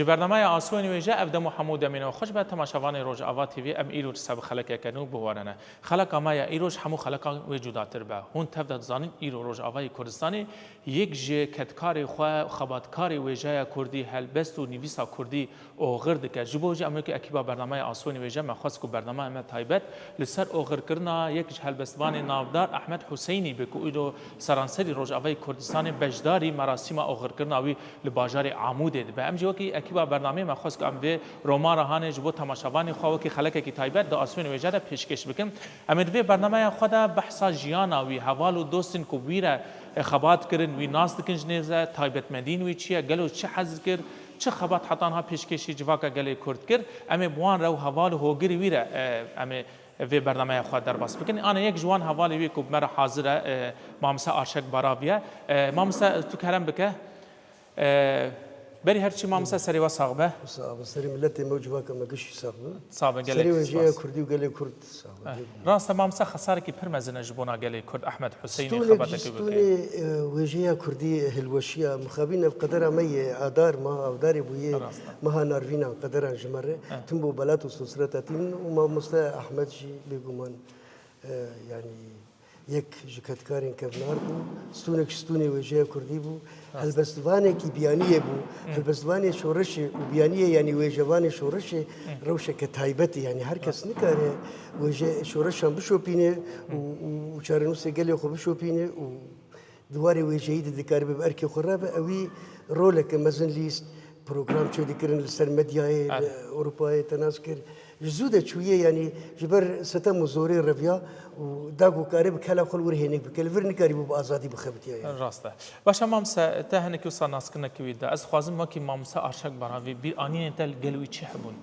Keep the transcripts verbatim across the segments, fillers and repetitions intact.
Ji bernameya Asûyên Wêje ev dem û hemû demên we xweş be, temaşevanê Rojava T V, em îro dîsa bi xelekeke nû bi we re ne. Xeleka me ya îro ji hemû xelekan wê cudatir be. Hûn tev de dizanin îro Rojavayê Kurdistanê yek ji kedkarê xwe, xebatkarê wêjeya kurdî, helbest û nivîsa kurdî oxir dike. Ji bo jî em wekî ekîba bernameya Asûyên Wêje me xwest ku bernameya me taybet li ser oxirkirina yek ji helbestvanê navdar Ehmed Huseynî be ku îro seranserî Rojavayê Kurdistanê beşdarî merasîma oxirkirina wî li bajarê Amûdê dibe. Em jî wekî ekîba bernameyê me xwest ku em vê romara hanê ji bo temaşevanê xwe wekî xelekekî taybet di Asûyên Wêje de pêşkêş bikin. Em ê di vê bernameya xwe de behsa jiyana wî, heval û dostên ku wî re, e, xebat kirin, wî nas dikin ji nêze, taybetmendiyên wî çi ye, gelo çi hez dikir, çi xebat heta niha pêşkêşî civaka gelê Kurd kir, em ê bi wan re û heval û hogirî wî re, e, em ê vê bernameya xwe derbas bikin. Ana yek ji wan hevalê wî ku bi me re hazir e, e, Mamoste Arşak Baravî ye. E, Mamoste, tu kerem bike. E, berî her çî Mamoste serê we sax be. Sax be, serê miletê me û civaka me gişî sax be. Sax be, gelek spas. Serê wêjeya Kurdî û gelê Kurd sax be. Eh, rast e, Mamoste, xesarekî pir mezin e ji bona gelê Kurd Ehmed Huseyinî. Stûnek jî xebatekî stûnê, bike. E, wêjeya Kurdî hilweşiya mixabîn ev qedera me ye, adar, meha adarê bûye, rast e, meha narvînan qederan ji me re. Eh. Tim bo belat û sosreta tînin û Mamoste Ehmed jî bêguman, e, yanî yek ji kedkarên kevnar bû, stûnek ji stûnê wêjeya Kurdî bû, rast, helbestvanekî biyaniyê bû, hmm, helbestvanê şoreşê û biyaniyê, yanî wêjevanê şoreşê, hmm, rewşeke taybet e. Yanî her kes, rast, nikare wêje şoreşan bişopîne û, hmm, û, û çarenûsê gelê xwe bişopîne û di warê wêjeyî de dikaribe bi erkê xwe rabe, ewî roleke mezin lîst, program çêdikirin li ser medyayê, li, erê, Ewropayê te nas kir. Ji zû de çûye, yanî ji ber sitem û zorê reviya û da ku kare bi kela xwe li wir hênik bike, li vir nikarîbû bi azadî bixebitiya, yanî. Rast e. Baş e Mamoste, te hinekî wisa naskirinekî wî da. Ez dixwazim wekî Mamoste Arşak Baravî bîranînên te li gel wî çi hebûn?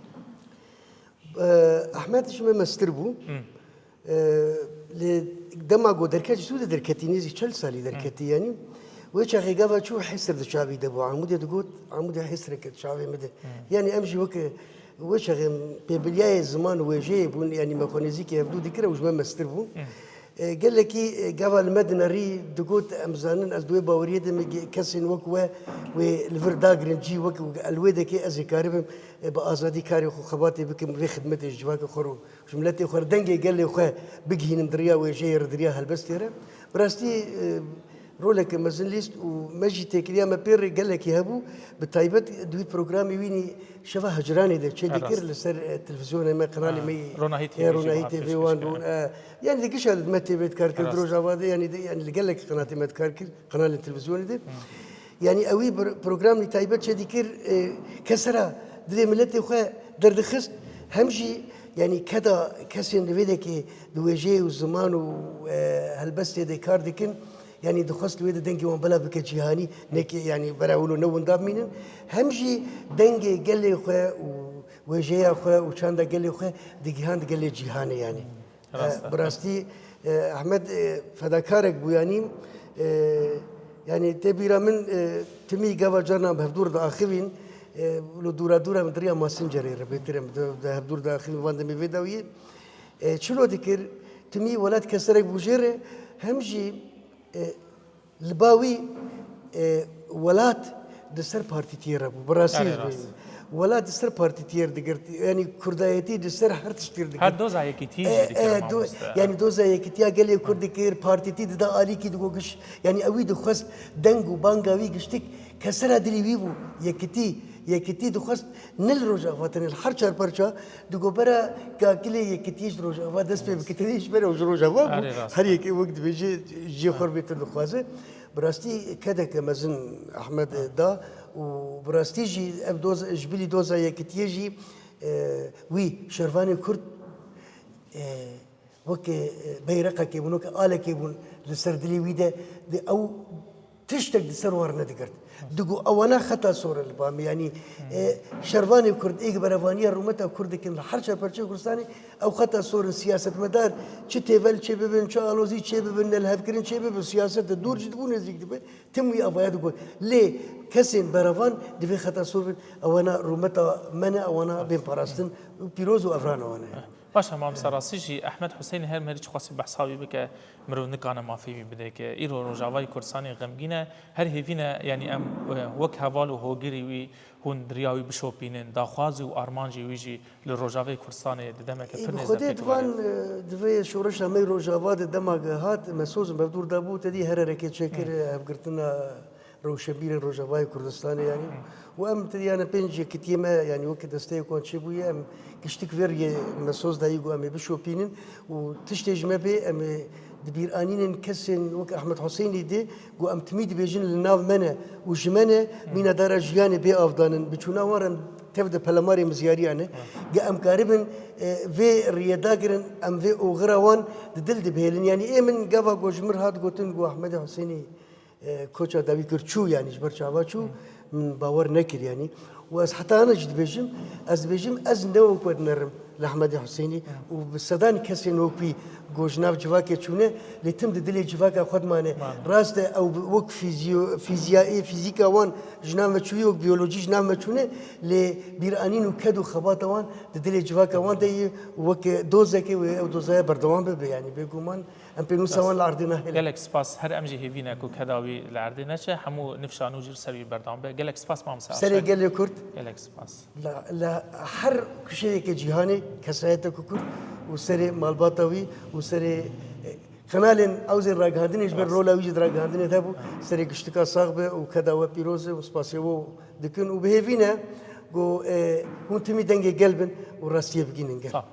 E, Ehmed ji me mestir bû. Hmm. E, lê dema ku derket, ji zû de derketî, nêzî çel salî derketî, yanî. Wê çaxê gava çû hesir di çavî de bû. Amûdê digot, Amûdê hesireke di çavê min de. Hmm. Yanî em jî weke wê çaxê pêbiliyayê ziman û wêjeyê bûn, yanî me xwe nêzîkî hevdû dikir, ew ji me mestir bû. Hmm. E, gelekî, e, gava li me dinerî digot, em zanin, ez di wê baweriyê de me ge-, kesên wek we wê li vir dagirin cî, wek, wek elwêdekê ez ê karibim, e, bi azadî karê xwe xebatê bikim, vê xidmetê ji civakê xwe re û ji miletê xwe re dengê gelê xwe bigihînim di riya wêjeyê re, di riya helbestê re. Bi rastî, e, roleke mezin lîst û me jî têkiliya me pê re gelekî hebû. Bi taybet di wî programê wînî Şeva Hecranê de çêdikir, rast, li ser, e, televîzyonê me, kanalê, ha, me yê, Ronahî, e, T V jî Ronahî wiha T V pêşkêş wan kir, bûn. E, yanî di gişa de me T V dikar kir, di, rast, Rojava de, yanî de, yanî li gelek qenatê me dikar kir, kanalên televîzyonê de. Hmm. Yanî ewî bir-, programî taybet çêdikir, e, kesera dilê miletê xwe derdixist, hem jî, yanî keda kesên li vê dekê di wêjeyê û ziman û, e, helbestê de kar dikin, yanî dixwest li wê de dengê wan belav bike cîhanî, neke, yanî bera wilo ne winda bimînin, hem jî dengê gelê xwe û wêjeya xwe û çanda gelê xwe digihand gelê cîhanê, yanî. Rast e. E, bi rastî, e, Ehmed, e, fedakarek bû, yanî, e, yanî tê bîra min, e, timî gava carna bi hevdûr diaxivîn, e, li dûra dûra min di riya Messengerê re bêtir em di, di hevdûr diaxivîn van demê vê dawiyê. E, çilo dikir, timî welat keserek bû jê re, hem jî, e, Li ba wî, e, welat di ser partîtiyê re bû. Bi rastî, erê, rast, welat di ser partîtiyê re digirt. Yanî kurdayetî di ser her tiştî re digirt. Her doza yekîtiyê, e, jî dikir, e, do-, mamoste. Yanî doza yekîtiya gelê Kurd dikir, partîtî dida alîkî digo giş. Yanî ewî dixwest deng û banga wî giştik kesera dilî wî bû. Yekîtî, yekîtî dixwest ne li Rojava tenê, li her çar parça. Di gobera ka gilê yekitiyê ji Rojava dest pê bike, tenê ji ber ew ji Rojava bû. Erê, rast. Her yekê wek dibêje cihê xwe bêtir dixwaze. Bi rastî kedeke mezin Ehmed da û bi rastî jî ev doz-, ji bilî doza yekitiyê jî, e, wî şervanê Kurd, e, weke, e, beyreqekê bûn, weke alekê bûn li ser dilê wî de, di ew tiştek di ser wan re nedigirt. Digo, ewana xeta sor e li ba me. Yanî, e, şervanê Kurd, êk berevaniya rûmeta Kurd dikin li her çar parçeyê Kurdistanê, ew xeta sor in. Siyasetmedar çi têvel çê bibin, çi alozî çê bibin, nelihevkirin çê bibin, siyasete dûr jî dibû, nêzîk dibe. Tim wî avaya digot. Lê kesên berevan divê xeta sor bin, ewana rûmeta me ne, ewana bên parastin. Pîroz û evran wan e. Baş e, mamosta, rastî jî Ehmed Husênî her merî çiqasî behsa wî bike, mirov nikane mafê wî bide ke îro Rojavayê Kurdistanê xemgîn e, her hêvî ne, yanî em, e, wek heval û hogirî wî hûn di riya wî bişopînin, daxwazî û armancê wî jî li Rojavayê Kurdistanê di demeke pir nêz de pêk van, e, divê şoreşa me Rojava de dema ke hat, me soz me dûr dabû, te dî her hereke çêkir, e, hevgirtina rewşenbîrên Rojavayê Kurdistanê, yanî. Û em tedî, yanî, pênc yekitiyê me, yanî, weke desteyek wan çêbûye, em giştik vê riyê me soz dayî ku em ê bişopînin û tiştê ji me bê, em ê di bîranînên kesên wek Ehmed Husênî de ku em timî dibêjin li nav me ne û ji me ne, mîna dara jiyanê bê avdanin. Bi çûna wan re em tev de pelemarê mizyariyan e. Ge em karibin, e, vê riyê dagirin, em vê oxira wan di dil de bihêlin. Yanî ê min gava ku ji mir hat gotin ku Ehmedê Husênî e, koça dawî kir, çû, yanî ji ber çava çû, min bawer nekir, yanî. Û ez heta ana jî dibêjim, ez dibêjim, ez ne wek we dinerim li Ehmedê Husênî û bi sedan kesên wek wî ku ji nav civakê çûne, lê tim di dilê civaka xwe de mane. Mane. Rast e, ew bi, wek fîzyo-, fîziyayê, fîzîka wan ji nav me çûyî, wek biyolojî ji nav me çûne, lê bîranîn û ked û xebata wan di dilê civaka wan de ye û weke dozeke wê ew dozaya berdewam bibe, yanî bêguman. Em pênûsa wan li erdê nahêlin. Gelek spas. Her em jî hêvî ne ku keda wî li erdê neçe, hemû nifşan û jî li ser wî berdewam be. Gelek spas, mamosta. Serê gelê Kurd. Gelek spas. Li, li her kuşeyeke cîhanê kesayeteke Kurd û serê malbata wî û serê, e, kanalên ew zê ragihandinê ji ber rola wî jî di ragihandinê de bû. Serê giştika sax be û keda we pîroz e û spasê we dikin û bi hêvî ne ku, e, hûn timî dengê gel bin û rastiyê bigihînin gel. Sağ ol.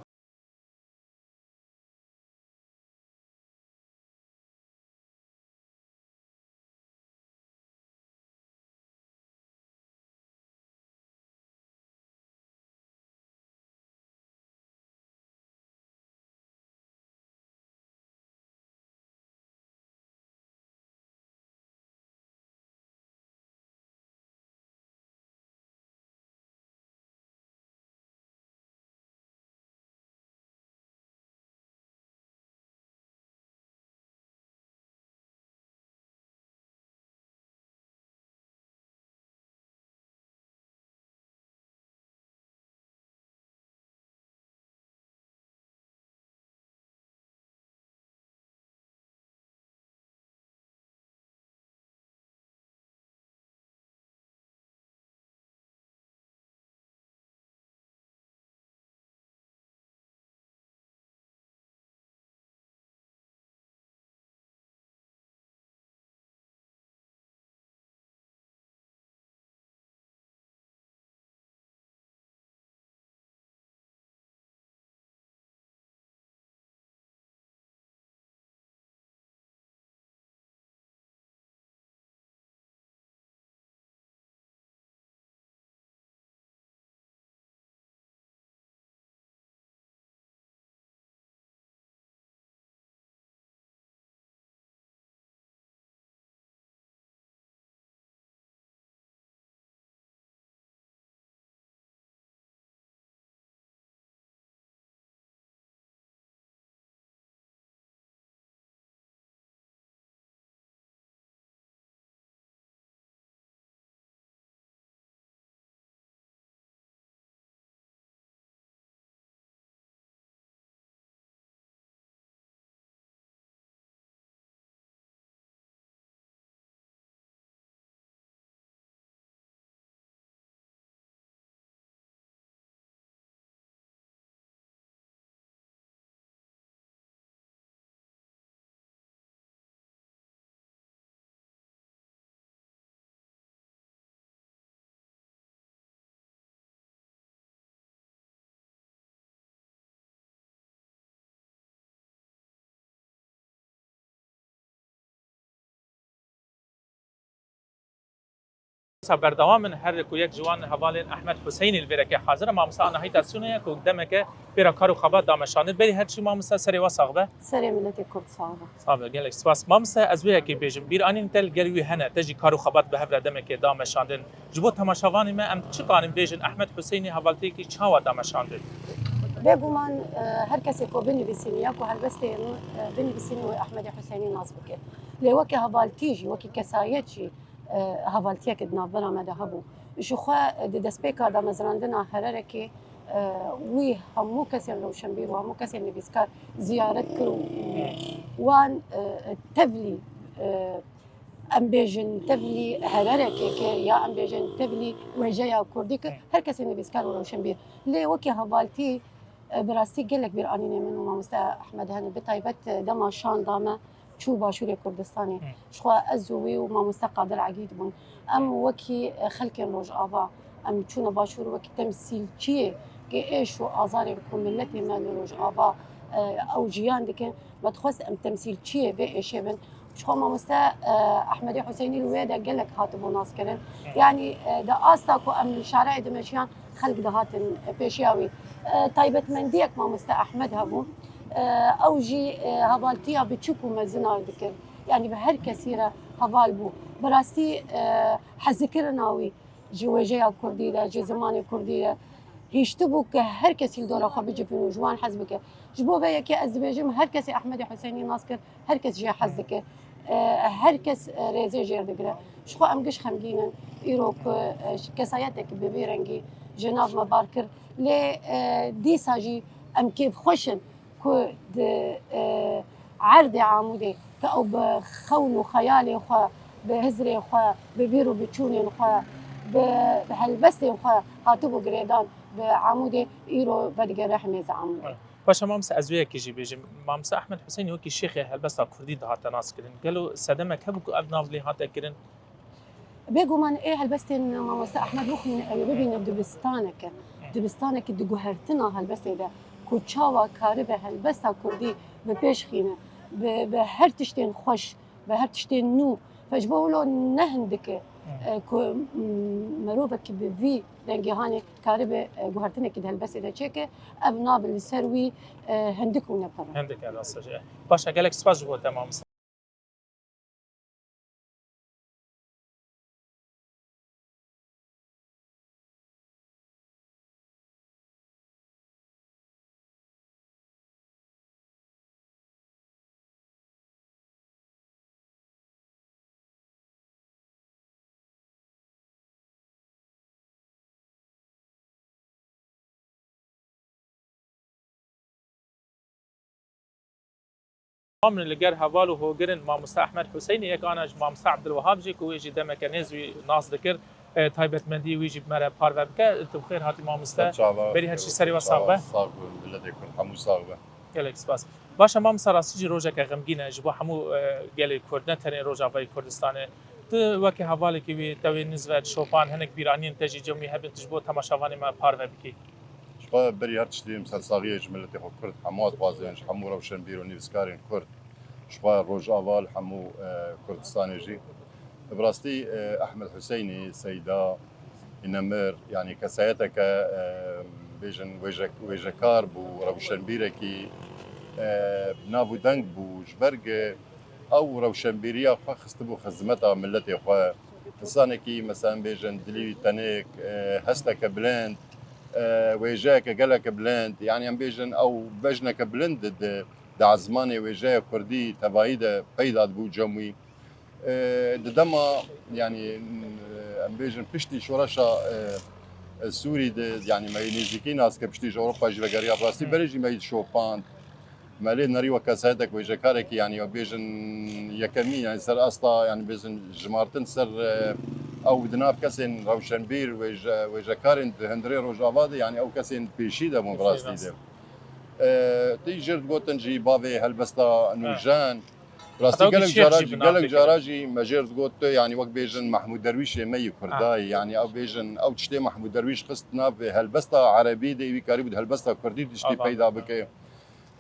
Mamosta, berdewam in, her ku yek ji wan hevalên Ehmed Huseynî li vêrekê hazir e. Mamosta, anahîta sûne ye ku demeke pêra kar û xebat dameşandin. Berî her çi, mamosta, serê we sax be. Serê miletê Kurd sax be. Sax be, gelek spas. Mamosta, ez wê yekê bêjim, bîranîn te li gel wî hene, te jî kar û xebat bi hev re demekê dameşandin. Ji bo temaşevanê me em çi karin bêjin, Ehmed Huseynî hevaltiyekî çawa dameşandin? Bêguman, e, her kesê ku binivîsînî ya ku helbestê min, e, binivîsînî wê Ehmedê Huseynî nas bike. Lê weke hevaltî jî, wekî kesayet jî, e, hevaltiyeke di navbera me de hebû. Ji xwe, e, di destpêka damezrandina Hererekê, E, wî hemû kesên rewşenbîr û hemû kesên nivîskar ziyaret kir û wan, e, tevlî, e, em bêjin tevlî hererekê kir ya em bêjin tevlî wêjeya kurdî kir, her kesê nivîskar û rewşenbîr. Lê wekî hevaltî, e, bi rastî gelek bîranînê min û mamoste Ehmed hene, bi taybet, e, dema şanda me çû Başûrê Kurdistanê. Hı. Jixwe ez û wî û mamoste Qadir Egîd bûn. Em wekî, e, xelkên Rojava, em çûne Başûr wekî temsîlçiyê ke êş û azarên ku miletê me li Rojava, e, ew jiyan dikin, me dixwest em temsîlçiyê vê êşê bin. Jixwe mamoste, e, Ehmedê Huseynî li wê de gelek hatibû naskirin. Hı. Yanî, e, di asta ku em li şareyê dimeşiyan, xelk dihatin pêşiya wî. E, taybetmendiyek mamoste Ehmed hebû. E, ew jî, e, hevaltiya biçûk û mezin a dikir. Yanî bi her kesî re heval bû. Bi rastî, e, hezikirina wî ji wêjeya kurdî de, ji zimanê kurdî de hiştibû ke her kesî li dora xwe bicivin û ji wan hez bike. Ji bo vê yekê ez dibêjim, her kesê Ehmedê Huseynî nas kir, her kes jê hez dike. E, her kes, e, rêzê jêr digire. Jixwe em giş xemgîn in. Îro ku, e, kesayetek bi vî rengî ji nav me bar kir. Lê, e, dîsa jî em kêfxweş in ku di, e, erdê Amûdê ke ew bi xewn û xeyalê xwe, bi hizrê xwe, bi bîr û biçûnên xwe, bi, bi helbestên xwe hatibû girêdan bi Amûdê, îro vedigere himêza Amûdê. Baş e mamoste, ez vê yekê jî bêjim. Mamoste Ehmed Huseynî wekî şêxê helbesta kurdî dihate naskirin. Gelo sedemek hebû ku ev nav lê hate kirin? Bêguman ê helbestên mamoste Ehmed bixwîne, ew ê bibîne dibistaneke. Dibistaneke di guhertina helbestê de ku çawa karibe helbesta kurdî bi pêş xîne, bi, bi her tiştên xweş, bi her tiştên nû. Fe ji bo wilo ne hindik e, e, ku, m, merovekî bi vî rengê hanê karibe, e, guhertinekî di helbestê de çêke, ev nav li ser wî, e, hindik û nepir e. Hindik e, rast e. Baş e, gelek spas ji bo te mamoste. Em li ger heval û hogir in, mamoste Ehmed Huseynî, yek ana ji mamoste Ebdulwehab jî, ku wê jî demeke nêz wî nas dikir, e, taybetmendiyê wî jî bi me re parve bike. Tu bi xêr hatî mamoste. Berî her tiştî serê we sax be. Sax be, miletê Kurd hemû sax be. Gelek spas. Baş e mamoste, rastî jî rojeke xemgîn e ji bo hemû, e, gelê Kurd, ne tenê Rojavayê Kurdistanê. Tu weke hevalekî wî, te wê nizve, şopan, hinek bîraniyên te jî cem wî hebin, tu ji bo temaşevanê me parve bikî. Ji xwe berî her tiştî em sersaxiyê ji miletê xwe Kurd hemû dixwazin, ji hemû rewşenbîr û nivîskarên Kurd. Ji xwe Rojava li hemû, e, Kurdistanê jî. Bi rastî, e, Ehmed Huseynî, Seyda, Înemir, yanî kesayeteke, e, bêjin wêje-, wêjekar bû, rewşenbîrekî, e, bi nav û deng bû, ji ber ku ew rewşenbîriya xwe xistibû xizmeta miletê xwe. Însanekî, mesela, bêjin dilî tenêk, e, hesteke bilind, e, wêjeyeke geleke bilind, yanî em bêjin ew bejneke bilind di, di, di ezmanê wêjeya kurdî tevayî de peyda dibû cem wî. E, di dema, yanî, e, em bêjin piştî şoreşa, e, e, Sûrî de, yanî me yê nêzîkî nas kir, piştî ji Ewropa jî vegeriya, bi rastî berê jî me yî şopand. Me lê nerî wek kesayetek wêjekarekî, yanî, ya bêjin yekemî, yanî ser asta, yanî bêjin jimartin ser, e, ew di nav kesên rewşenbîr, wêje-, wêjekarên di hundirê Rojava de, yanî ew kesên pêşî de bûn bi rastî de. E, tê jêr digotin jî bavê helbesta nûjen. Rastî gelek cara jî, gelek cara jî me jêr digot, yanî wek bêjin Mehmûd Derwîşê me yî Kurdayî, yanî ew bêjin, ew tiştê Mehmûd Derwîş xist nav helbesta erebî de, wî karîbû di helbesta kurdî tiştî peyda bike.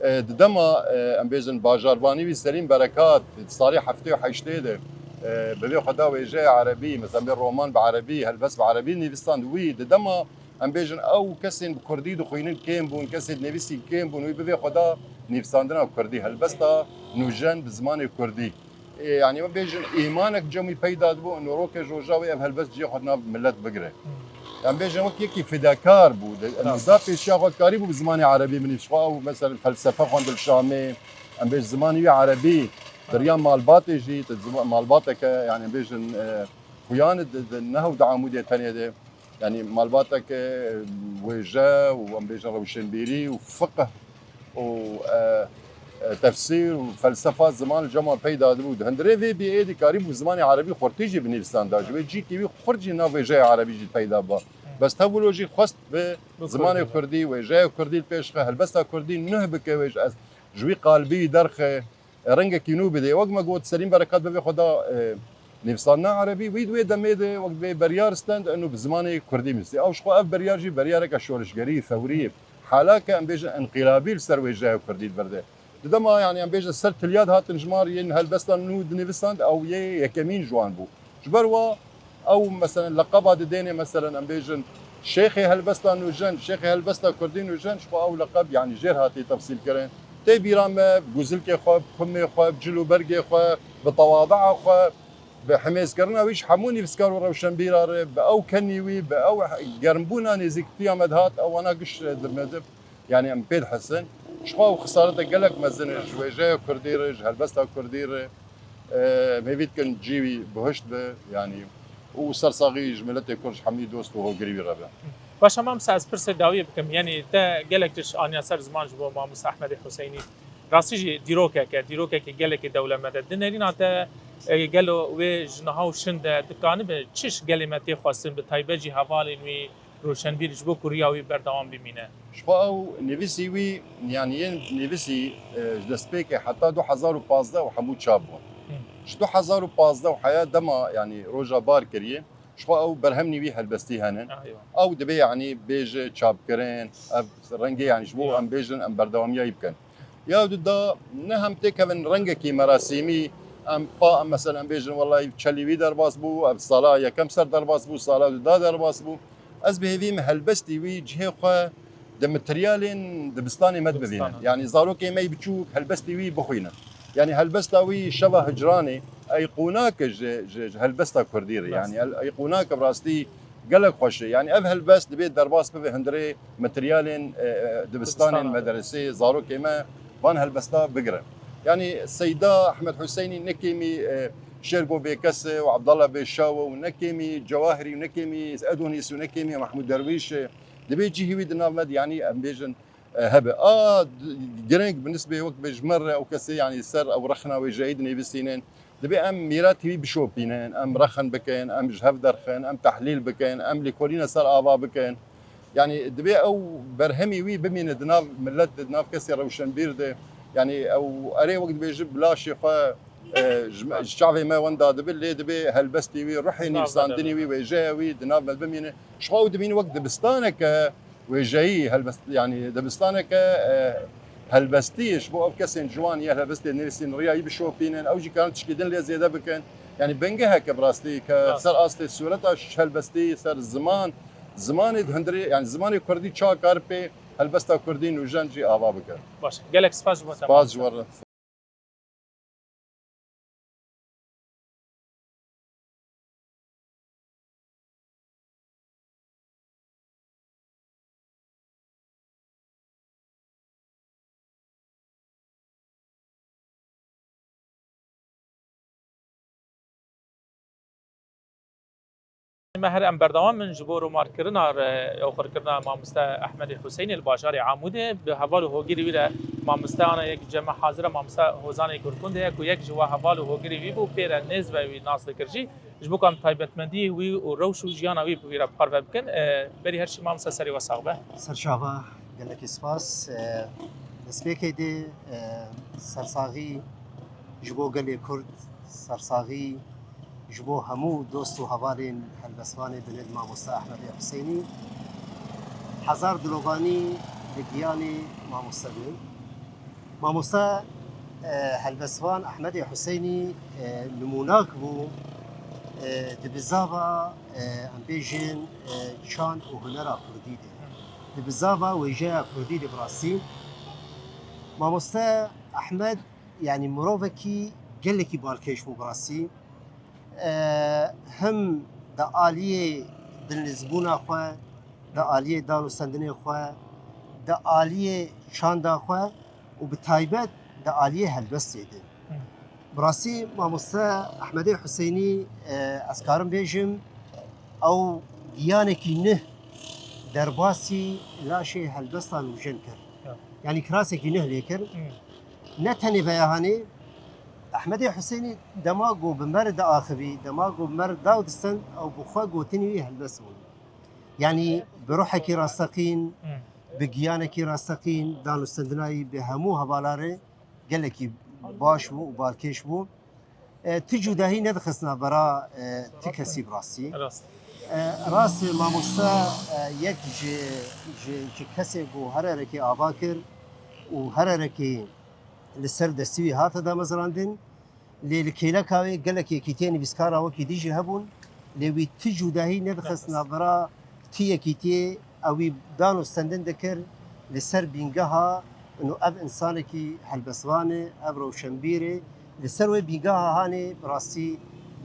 E, di dema, e, em bêjin bajarvanî wî Selîm Berekat, di salê heftê û heştê de, e, bi vê xwe da wêjeya erebî, mesela bê roman bi erebî, helbest bi erebî nivîsand wî, di dema em bêjin ew kesên bi kurdî dixwînin kêm bûn, kesên nivîsî kêm bûn, wî bi vê xwe da nivîsandina kurdî, helbesta nûjen bi zimanê kurdî. Ê, yanî em bêjin îmanek cem wî peyda dibû, û rokê roja wê ev helbest cihê xwe di nav milet bigire. Em bêjin wek yekî fidekar bû, di, em da pêşiya xwe dikarîbû bi zimanê erebî binivîs. Xwe ew mesela felsefe xwendin li Şamê, em bêjin zimanê wî erebî, di riya malbatê jî, di zima-, malbateke, yanî em bêjin, e, xuyan di, di nehew di Amûdê tenê de. Yanî malbateke wêje û em bêjin rewşenbîrî û fiqh û, e, e, tefsîr û felsefa ziman li cem wan peyda dibû. Di hundirê vê bî êdî karîbû zimanê erebî xurtî jî binivîsanda. Ji wê cîkî wî xurt jî nav wêjeya erebî jî peyda ba. Bes tev wilo jî xwest bi Bi zimanê kurdî de. Kurdî, wêjeya kurdî li pêş xe, helbesta kurdî nuh bike wê ji, ji wî qalbî derxe, e, rengekî nû bidê. Wek me got, Selîm Berekat bivê xwe da, e, nivîsandina erebî, wî di wê demê de wek divê beryar stend, eno bi zimanê kurdî nivîsî. Ew ji xwe ev beryar jî beryareke şorişgerî, thewrî, halake em bêjin enqîlabî li ser wêjeya kurdî di vir de. Di dema, yanî em bêjin ser tilya dihatin ji mar yên helbesta nû dinivîsand, ew yê yekemîn ji wan bû. Ji ber wa ew, meselen, leqeba didênê, meselen, em bêjin şêxê helbesta nûjen, şêxê helbesta kurdî nûjen, ji xwe ew leqeb, yanî, jêr hatiye tefsîlkirin. Tê bîra me, bi guzilkê xwe, bi xumê xwe, bi cil û bergê xwe, bi tewadaa xwe, bi himêzkirina wî ji hemû nivîskar û rewşenbîra re, bi ew kenî wî, bi ew germbûna nêzîktiya me dihat, ew wana giş, e, di me de, yanî, em pê dihesin. Ji xwe ew xisarete gelek mezin e ji wêjeya kurdî re, ji helbesta kurdî re. E, em hêvî dikin cî wî bihişt be, yanî, û sersaxî ji miletê Kurd, ji hemî dost û hogirî wî re be. Baş e, mamoste, ez pirsê dawiyê bikim. Yanî te gelek tişt aniya ser ziman ji bo mamoste Ehmedê Huseynî. Rastî jî dîrokek e, dîrokekî gelekî dewlemend e. Di nerîna te, e, gelo wê ji niha û şin de dikanibe çi ji gelê me tê xwestin, bi taybet jî hevalên wî, rewşenbîr, ji bo ku riya wî berdewam bimîne? Ji xwe ew nivîsî wî, yanî yên nivîsî, e, ji destpêkê heta du hezar û pazdeh û hemû çap bûn. Hı. Ji du hezar û pazdeh û heya dema, yanî roja bar kiriye, ji xwe ew berhemnî wî helbestî henin. Ah, eywa. Ew dibê, yanî bêje çapkirin, ev rengê, yanî ji bo Eywa. em bêjin, em berdewamiya wî bikin. Ya du da ne hem têkevin rengekî merasîmî, em pa, em mesela, em bêjin, wellahî, çelî wî derbas bû, ev sala yekem ser derbas bû, sala du da derbas bû. Ez bi hêvî me helbestî wî cihê xwe di materyalên dibistanê me de bibînin. Dibistana. Yanî zarokê me yî biçûk helbestî wî bixwînin. Yanî helbesta wî şeva hicranê, eyqûnak e ji, ji, ji helbesta kurdî re. Rast. Yanî el-, eyqûnak e bi rastî gelek xweş e. Yanî ev helbest dibê derbas bibe hundirê materyalên, e, e, dibistanên Dibistanê. Medresê, zarokê me van helbesta bigirin. Yanî Seyda Ehmed Huseynî ne kêmî, e, Şêrgo Bêkes e û Abdallah Bêşaw e û ne kêmî Cewahirî û ne kêmî Edonîs û ne kêmî Mahmûd Derwîş e. Dibê cihî wî di nav me de, yanî em bêjin, e, hebe. A d-, girêng bi nisbê wek bê ji me re ew kesê, yanî ser ew rexna wêjeyî dinivîsînin. Dibê em mîratî wî bişopînin, em rexin bikin, em ji hev derxin, em tehlîl bikin, em lêkolîna ser ava bikin. Yanî dibê ew berhemî wî bimîne di nav milet de, di nav kesê rewşenbîr de. Yanî ew erê wek dibêjin bi laşê xwe, e, ji me, ji çavê me wenda dibe, lê dibê helbestî wî, ruhê Di nav me de nivîsandinî wî, wêjeya wî di nav me bimîne. Ji xwe ew dibînin wek dibistaneke wêjeyî, helbest-, yanî dibistaneke, e, helbestî ji bo ev kesên ciwan yên helbestê nivîsîn, riya wî bişopînin, ew jî karin tişkî din lê zêde bikin. Yanî bingeheke bi rastî ke Rast. ser astê sureta ş-, helbestî, ser ziman, zimanê di hundirê, yanî zimanê kurdî çawa kar pê helbesta kurdî nûjen jî ava bike. Baş. Gelek spas ji bo te. Spas ji we re. Me her em berdewam in ji bo romarkirina re, oxirkirina mamoste Ehmedê Huseynê li bajarê Amûdê. Bi heval û hogirî wî re mamoste ana yek cem me hazir e, mamoste Hozanê Gurkundê ye ku yek ji we heval û hogirî wî bû, pê re nêz ve wî nas dikir jî. Ji bo ku em taybetmendiyê wî û rewş û jiyana wî bi wî re parve bikin, e, berî her şî mamoste serê we sax be. Serçava, gelekî spas. E, destpêkê dê, e, sersaxî ji bo gelê Kurd, sersaxî ji bo hemû dost û hevalên helbestvanê binêr mamoste Ehmedê Huseynî. Hezar dilovanî li giyanê mamoste bin. Mamoste, e, helbestvan Ehmedê Huseynî, e, nimûnak bû, e, di bizava, e, em bêjin, e, çand û hunera kurdî de. Di bizava wêjeya kurdî de bi rastî. Mamoste Ehmed, yanî mirovekî gelekî balkêş bû bi rastî. E, him di aliyê dilnizbûna xwe, di aliyê dan û stendinê xwe, di aliyê çanda xwe û bi taybet di aliyê helbestê de. Hı. Bi rastî mamoste Ehmedê Huseynî, e, ez karim bêjim, ew Giyanekî nuh derbasî laşê helbesta nûjen kir. Ya. Yanî kirasekî nuh lê kir. Hmm. Ne tenê veya hanê, Ehmedê Husênî dema ku bi mer diaxivî, dema ku bi mer daw distend, ew bi xwe gotinî wî helbest bûn. Yanî bi ruhekî rasteqîn, Hmm. bi giyanekî rasteqîn, danûstendina wî bi hemû hevala re gelekî baş bû û balkêş bû. E, ti cudahî nedixist navbera, e, ti kesî bi rastî. Rast. E, rast e, mamoste, e, yek ji, ji, ji kesê ku hererekê ava kir û hererekê li ser destî wî hate damezrandin. Lê li kêleka wê gelek yekîtiyên nivîskara wekî dî jî hebûn. Lê wî ti cudahî nedixist Nedixist. navbera ti yekîtiyê. Ew wî dan û stendin dikir li ser bîngeha, û ev însanekî helbestvan e, ev rewşenbîr e, li ser wê bîngeha hanê bi rastî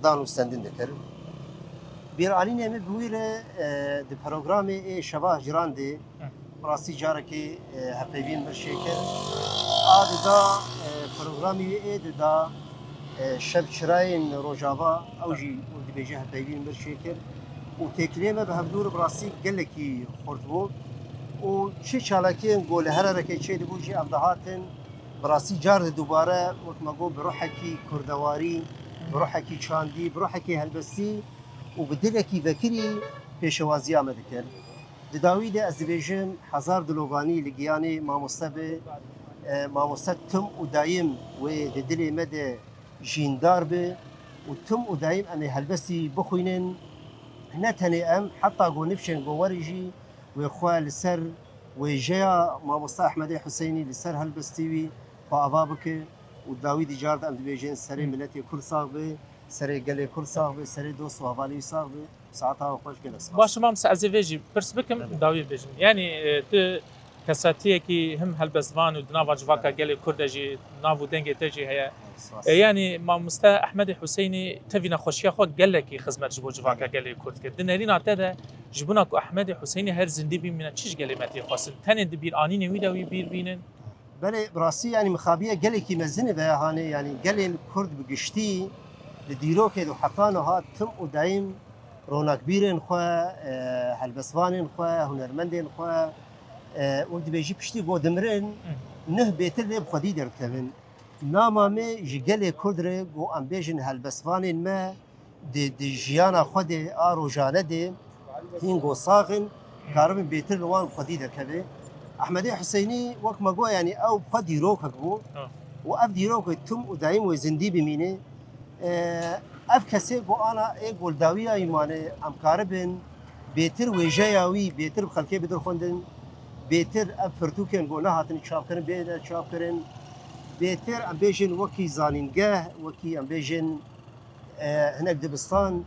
dan û stendin dikir. Bîranînê min bi wî re, e, di programê ê Şeva Hicran de Hı. bi rastî carekê, e, hevpeyvîn min çêkir. A dida, e, programî wî ê dida, e, Şev Çirayên Rojava, ew jî wek dibêje hevpeyvî min çêkir û têkiliyê me bi hevdû re bi rastî gelekî xurt bû û çi çalakiyên ku li hererekê çêdibû jî em dihatin bi rastî car di dubare wek me got bi ruhekî kurdewarî, bi ruhekî çandî, bi ruhekî helbestî û bi dilekî vekirî pêşewaziya me dikir. Di dawî de ez dibêjim hezar dilovanî li giyanê mamoste be, e, mamoste tim û dayim wê di dilê me de jîndar be û tim û dayim em ê helbestî bixwînin. Ne tenê em, heta ku nifşên ku werî jî wê xwe li ser wêjeya mamoste Ehmedê Husênî, li ser helbestî wî xwe ava bike û dawî dîcar de em dibêjin serê Hı. miletê Kurd sax be, serê gelê Kurd sax be, serê dost û hevalê wî sax be. Saeta we xweş, gelek spas. Baş e, mamoste, ez ê vê jî pirs bikim, Belê. dawî bêjim. Yanî, e, tu kesatiyekî him helbestvan û di nava civaka Belê. gelê Kurd de jî nav û dengê te jî heye. Spas. E, yanî mamoste Ehmedê Husênî tevî nexweşiya xwe gelekî xizmet ji bo civaka Belê. gelê Kurd kir. Di nerîna te de ji bona ku Ehmedê Husênî her zindî bimîne çi ji gelê me tê xwestin? Tenê di bîranînê wî de wî bîr bînin? Belê, bi rastî, yanî, mixabiye gelekî mezin e veya hanê, yanî, gelên Kurd bi giştî li dîrokê de heta niha tim û dayim ronakbîrên xwe, e, helbestvanên xwe, hunermendên xwe, e, û dibêjî piştî ku dimirin, Hı. nuh bêtir lê bi xwedî derdikevin. Nama me ji gelê Kurd re ku em bêjin helbestvanên me, di, di jiyana xwe de a rojane de hîn ku sax in, karibin bêtir li wan xwedî derkeve. Ehmedê Husênî wek me got, yanî ew xwe dîrokek bû Ha. û ev dîrok tim û dayim wê zindî bimîne. E, ev kesê ku ana ê ku li dawiya wî mane, em karibin bêtir wêjeya wî bêtir bi xelkê bidirxwendin, bêtir ev pirtûkên ku nehatin çapkirin bêne çapkirin, bêtir em bêjin wekî zanîngeh, wekî em bêjin e, hinek dibistan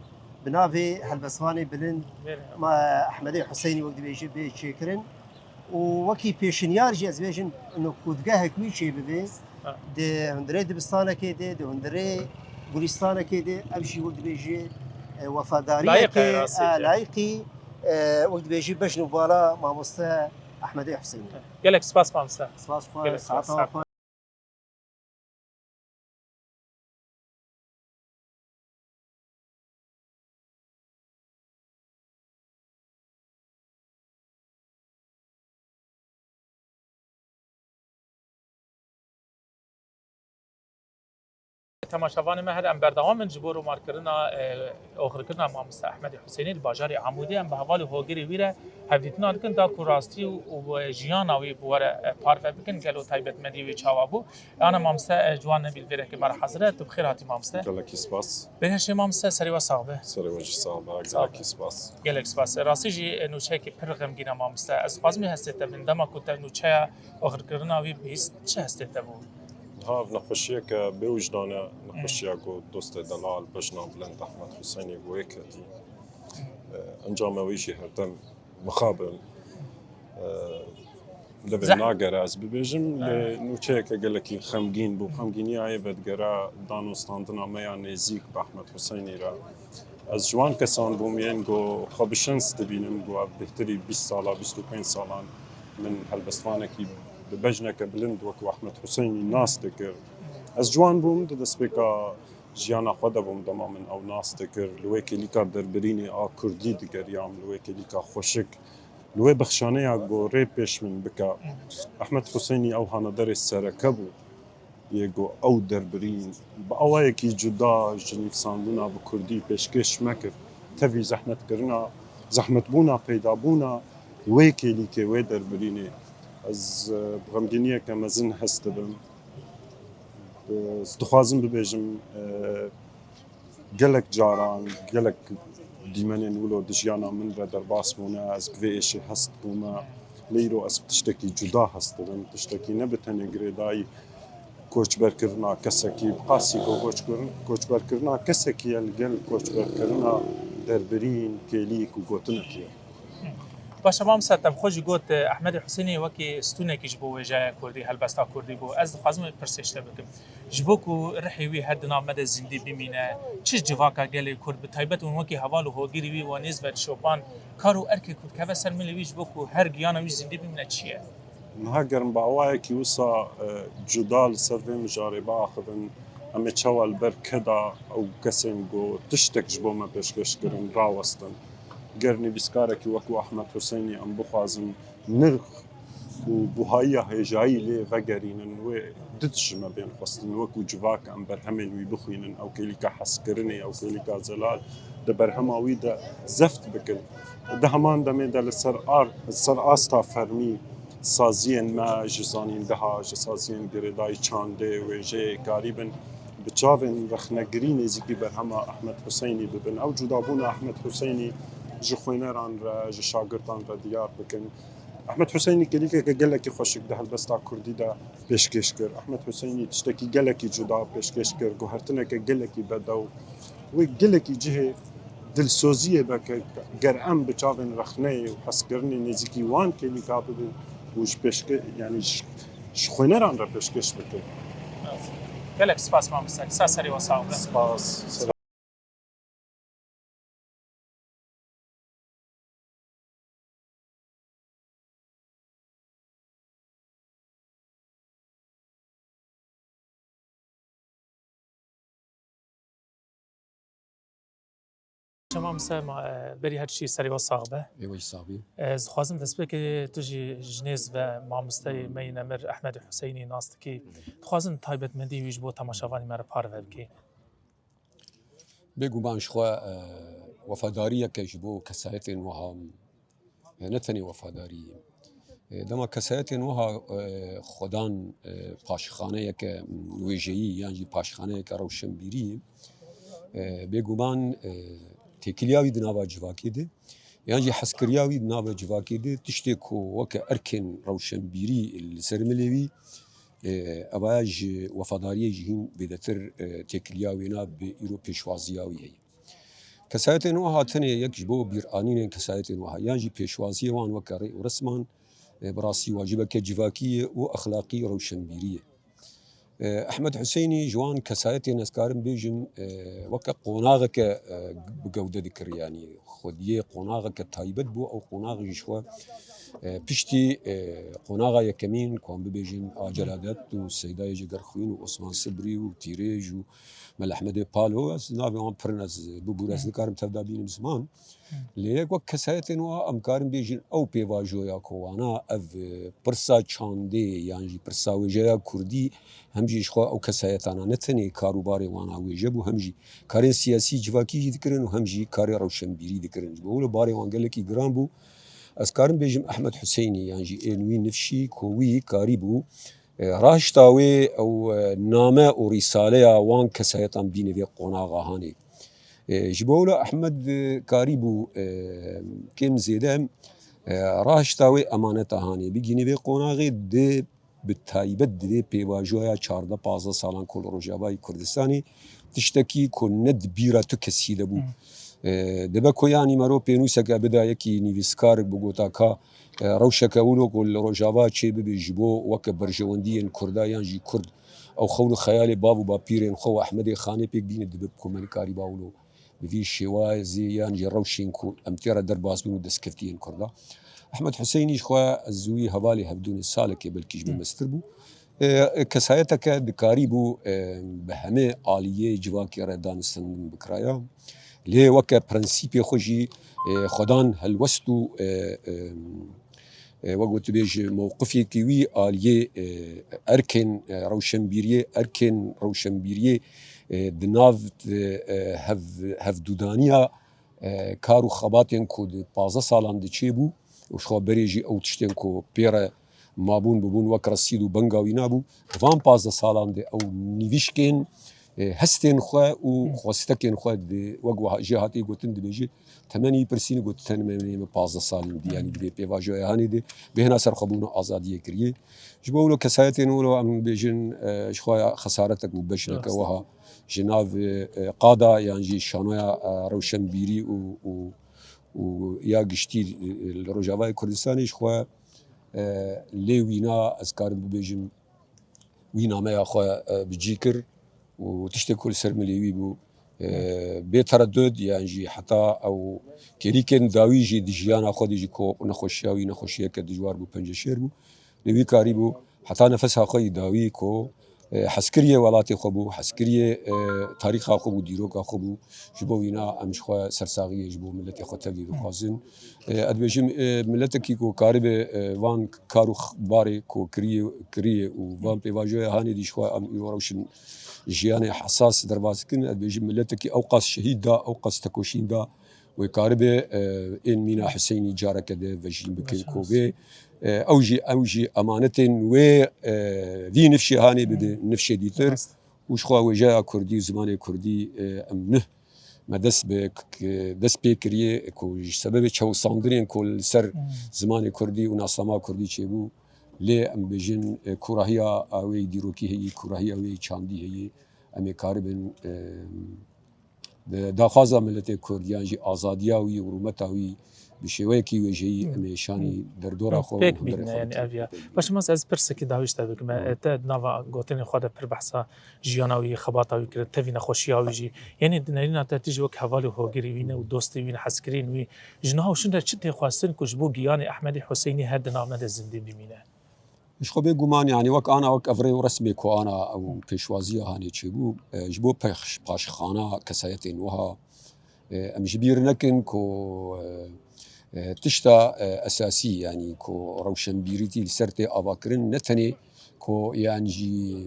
bi navê helbestvanê bilind Belê. ma Ehmedê Husênî wek dibêje bê çêkirin. Û wekî pêşinyar jî ez bêjim, nokûdgehek wî çêbibe. Ha. Di hundirê dibistanekê de, di hundirê gulîstanekê de, ev jî wek dibêje, e, Layîq e, wefadariyekê, rastî e, jî. layîqî, e, wek dibêje bejn û bala mamoste Ehmedê Husênî. Gelek spas mamoste. Spas xwe, Gelek spas. saeta xwe. Temaşevanê me, her em berdewam in ji bo romarkirina, e, oxirkirina mamoste Ehmedê Husênî li bajarê Amûdê. Em bi hevalê hogirê wî re hevdîtina dikin, da ku rastî û, û jiyana wî bi we re, e, parve bikin, gelo taybetmendî wî çawa bû. Ana mamoste, e, Ciwan Nebîl vêrekê me re hazir e. Tu bi xêr hatî mamoste. Gelekî spas. Bêhneşê mamoste, serê we sax be. Serê we jî sax be. Sax be. Gelekî spas. Gelek spas. Rastî jî, e, nûçeyekî pir xemgîn e mamoste. Ez dixwazim wê hestê te bin. Dema ku te nûçeya oxirkirina wî bihîst, çi hestê te bû? Niha ev nexweşiyeke bêwijdan e. Nexweşiya ku dostê delal, bejna bilind Ehmed Husênî wê ketî. E, encama wî jî herdem mixabin. E, Devê Zeh- nagere ez bibêjim, lê nûçeyeke gelekî xemgîn bû. Xemgîniya yê vedigere danûstandina me ya nêzîk bi Ehmed Husênî re. Ez ji wan kesan bûm yên ku xwe bi şens dibînim ku ev bêhtirî bîst sala, bîst û pênc salan min helbestvanekî bi bejneke bilind wekû Ehmed Husênî nas dikir. Ez ciwan bûm di destpêka Jiyana xwe de bûm dema min ew nas dikir. Li wê kêlîka derbirînê a kurdî digeriyam, li wê kêlîka xweşik. Li wê bexşaneya gorê pêş min bike. Ehmed Huseynî ew hanaderê sereke bû yê ku ew derbirîn bi awayekî cuda ji nivîsandina bi kurdî pêşkêş me kir. Tevî zehmetkirina, zehmetbûna, peydabûna wê kêlîkê, wê derbirînê. Ez, e, bi xemgîniyeke mezin hest dibim. Ez dixwazim bibêjim, e, gelek caran, gelek dîmenên wilo di jiyana min re derbas bûne, ez bi vê êşê hest bûme. Lê îro ez bi tiştekî cuda hest dibim, tiştekî ne bi tenê girêdayî koçberkirina kesekî, bi qasî ku koçkir-, koçberkirina kesekî ye li gel koçberkirina derbirîn, kêlîk û gotinekî ye. Baş e, mamoste, te bi xwe jî got, Ehmedê Husênî wekî stûnekî ji bo wêjeya kurdî, helbesta kurdî bû. Ez dixwazim wê pirsê ji te bikim. Ji bo ku rihê wî her di nav me de zindî bimîne, çi civaka gelê kurd, bi taybet hûn wekî heval û holgirî wî we nêz ve dişopan, kar û erkê ku dikeve ser milê wî ji bo ku her giyana wî zindî bimîne çi ye? Niha ger em bi awayekî wisa, e, cuda li ser vê mijarê biaxivin, em ê çawa li ber keda ew kesên ku tiştek ji bo me pêşkêş kirin rawestin? Ger nivîskarekî wekû Ehmed Huseynî em bixwazin nirx û buhayiya hêjayî lê vegerînin, wê did ji me bên xwestin, wekû civak em berhemên wî bixwînin, ew kêlîka hezkirinê, ew kêlîka zelal di berhema wî de zeft bikin. Di heman demê de li ser ar-, li ser asta fermî saziyên me ji zanîngeha, ji saziyên girêdayî çandê, wêjeyê karîbin bi çavên rexnegirî nêzîkî berhema Ehmed Huseynî bibin. Ew cudabûna Ehmed Huseynî ji xwêneran re, ji şagirtan re diyar bikin. Ehmed Huseynî kêlîkeke gelekî xweşik di helbesta kurdî de pêşkêş kir. Ehmed Huseynî tiştekî gelekî cuda pêşkêş kir, guhertineke gelekî bedew. Wê gelekî cihê dilsoziyê be ke ger em bi çavên rexneyê û hezkirinê nêzîkî wan kêlîka bibin û ji pêşke-, yanî ji, ji xwêneran re pêşkêş bikin. Gelek spas mamoste. Sa serê we sax be. Spas. Mamoste, ma, e, berî her tiştî serê we sax be. Ê we jî sax bî. E, ez dixwazim destpêkê tu jî ji nêz ve mamosteyê me yî nemir Ehmedê Huseynî nas dikî. Dixwazim taybetmendî wî ji bo temaşevanî me re parve bikî. Bêguman ji xwe, e, wefadariyeke ji bo kesayetên wiha, e, ne tenê wefadarî. E, dema kesayetên wiha, e, xwedan, e, paşxaneyeke wêjeyî yan jî paşxaneyeke rewşenbîrî, e, bêguman, e, têkiliya wî di nava civakê de, yan jî hezkiriya wî di nava civakê de tiştê ku weke erkên rewşenbîrî li ser milê wî, e, evaya ji wefadariyê jî hîn zêdetir, e, têkiliya wêna bi îro pêşwaziya wî heye. Kesayetên wiha tenê yek ji bo bîranînên kesayetên wiha yan jî pêşwaziyê wan weke rê û resman, e, bi rastî wacibeke civakî ye û exlaqî rewşenbîrî ye. E, Ehmed Huseynî ji wan kesayetên ez karim bêjim, e, weke qonaxeke, e, bi gewde dikir, yanî xwediyê qonaxeke taybet bû. Ew qonax jî ji xwe, e, piştî, e, qonaxa yekemîn, ku em bibêjin a Celadet û Seydayê Cegerxwîn û Osman Sibrî û Tîrêj û Mela Ehmedê Palo, ez navê wan pir in, ez bibûr ez Hı. nikarim tevda bînim ziman. Hı. Lê yek wek kesayetên wa em karin bêjin ew pêvajoya ku wana ev, e, pirsa çandê yan jî pirsa wêjeya kurdî hem jî ji xwe ew kesayetana ne tenê kar û barê wana wêje bû, hem jî karên siyasî civakî jî dikirin û hem jî karê rewşenbîrî dikirin. Ji bo wilo barê wan gelekî giran bû. Ez karim bêjim Ehmed Huseynî yan jî ên wî nifşî ku wî karîbû, e, rahişta wê ew, e, name û rîsaleya wan kesayetan bîne vê qonaxa hanê. E, ji bo wilo Ehmed, e, karîbû, e, kêm zêde, e, rahişta wê emaneta hanê bigîne vê qonaxê di, bi taybet di vê pêvajoya çardeh pazdeh salan ku li Rojavayê Kurdistanê tiştekî ku ne di bîra tu kesî de bû. Hı. E, dibe ku yanî mero pênûseke bida yekî nivîskar bi gota ka, e, rewşeke wilo ku li Rojava çêbibe ji bo weke berjewendiyên Kurda yan jî Kurd ew xewn û xeyalê bav û bapîrên xwe û Ehmedê Xanê pêk bîne dibe ku me nikarîba wilo bi vî şêwazê yan jî rewşên ku em tê re derbas bûn û destkeftiyên Kurda. Ehmed Huseynî ji xwe ez û wî hevalê hevdû ne salekê belkî ji min Hı. mestir bû. E, kesayeteke dikarîbû, e, bi hemê aliyê civakê re danûstendin bikiraya. Lê weke prensîpê xwe jî, e, xwedan helwest û, e, e, e, wek ku tu bêjî, mewqifekî wî aliyê, e, erkên, e, rewşenbîriyê, erkên rewşenbîriyê, e, di nav, e, e, hev-, hevdûdaniya, e, kar û xebatên ku di pazdeh salan de çêbû û ji xwe berê jî ew tiştên ku pê re mabûn, bûbûn wek resîd û benga wî nabû. Di van pazdeh salan de ew nîvîşkên, e, hestên xwe û xwestekên xwe di, wek wiha jê hatiye gotin, dibêje, temenê wî pirsîn, got, temenê me pazdeh salî dî, yanî dibê pêvajoya hanê de bêhna serxwebûna azadiyê kiriye. Ji bo wilo kesayetên wilo em bêjin, e, ji xwe ya xesaretek û bejneke Rast. wiha ji nav, e, e, qada yan jî şanoya, e, rewşenbîrî û, û, û ya giştî, e, li Rojavayê Kurdistanê ji xwe, e, lê wîna ez karim bibêjim, wî nameya xwe, e, bi cî kir û tiştê ku li ser milê wî bû, e, bê teredud yan jî heta ew kêlîkên dawî jî di jiyana xwe de jî ku nexweşiya wî nexweşiyeke dijwar bû, penceşêr bû. Lê wî karîbû heta nefesa xwe yî dawî ku, e, hezkiriyê welatê xwe bû, hezkiriyê, e, tarîxa xwe bû, dîroka xwe bû. Ji bo wîna em ji xwe sersaxiyê ji bo miletê xwe tevlî dixwazin. E, ez dibêjim, e, miletekî ku karibe, e, van kar û x-, barê ku kiriye, kiriye û van pêvajoya hanê dî ji xwe em îro rewşin jiyanê hesas derbas dikin. Ez dibêjim miletekî ew qas şehîd da, ew qas tekoşîn da, wê karibe, e, ên mîna Huseyinî careke de vejîn bikin ku vê, e, ew jî, ew jî emanetên wê, e, vî nifşê hanê bide nifşê dîtir. Û ji xwe wêjeya kurdî û zimanê kurdî, e, em nuh me dest bi k-, dest pê kiriye ku ji sebebê çewsandinên ku li ser zimanê kurdî û nasnama kurdî çêbû, lê em bêjin, e, kûrahiya wê dîrokî heyî, kûrahiya wê çandî heyî, em ê karibin, e, di daxwaza miletê kurd yan jî azadiya wî û rûmeta wî bi şêweyekî wêjeyî em ê şanî derdora xwe û pêk hundirê bîne, xwe yani bikin. Ev ya. Baş Mamoste, ez pirseki dawî ji te bikim. Hı. E, te nava gotinê xwe de pir behsa jiyana wî, xebata wî kirin, tevî nexweşiya wî jî. Yanî di nerîna te tu jî wek heval û hogirî wî ne û dostê wî ne, hezkirên wî, ji niha û şûn re çi tê xwestin ku ji bo giyanê Ehmedê Huseynî her di nav me de zindî bimîne? Ji xwe bê guman, yanî wek ana, wek ev rê û resmê ku ana ew pêşwaziya hanê çêbû, e, ji bo pêş-, paşxana kesayetên wiha, e, em ji bîr nekin ku, e, e, tişta, e, esasî, yanî ku rewşenbîrîtî li ser tê avakirin, ne tenê ku yan jî,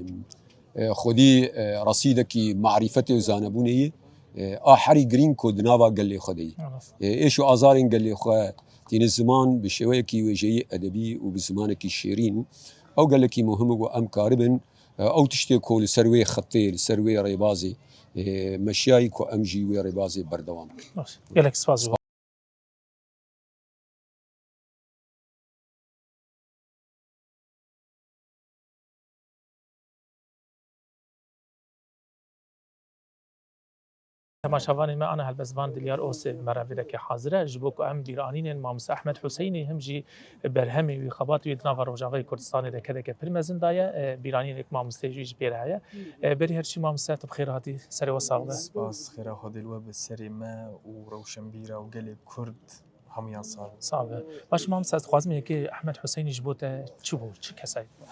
e, xwedî, e, resîdekî marîfetê û zanebûnê ye, e, a herî girîng ku di nava gelê xwe de ye. Rast. E, êş û azarên gelê xwe tîne ziman bi şêweyekî wêjeyî edebî û bi zimanekî şêrîn. Ew gelekî muhim e ku em karibin, e, ew tiştê ku li ser wê xetê, li ser wê rêbazê, e, meşiyayî ku em jî wê rêbazê berdewam bikin. Baş. Gelek spas ji bo. Temaşevanên me, ana helbestvan Dilyar Osê bi me re vêrekê hazir e. Ji bo ku em bîranînên Mamoste Ehmed Huseynî him jî berhemê wî, xebatê wî di nava Rojavayê Kurdistanê de kedeke pir mezin daye. E, bîranînek mamosteyê jî ji pê re heye. E, berî her çî mamoste, tu bi xêr hatî, serê we sax be. Spas, xêra Xwedê li we be, serê me û rewşenbîra û gelê Kurd hemûyan sax bin. Sax be. Baş mamoste, ez dixwazim yekê Ehmed Huseynî ji bo te çi bû, çi kesayî bû?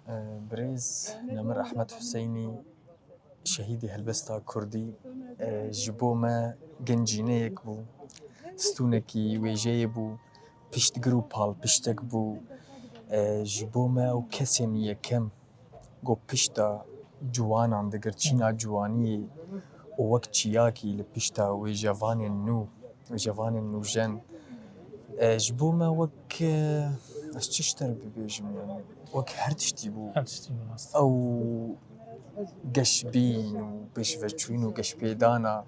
E, birêz Nemir Ehmed Huseynî şehîdê helbesta Kurdî, e, ji bo me gencîneyek bû, stûnekî wêjeyê bû, piştgir û palpiştek bû. E, ji bo me ew kesên yekem ku pişta ciwanan digir, çîna ciwaniyê û wek çiyakî li pişta wêjevanên nû, wêjevanên nûjen. E, ji bo me wek, e, ez çi ji te re bibêjim, yani, wek her tiştî bû. Her tiştî bû, rast. Ew geşbîn û pêşveçûn û geşpêdana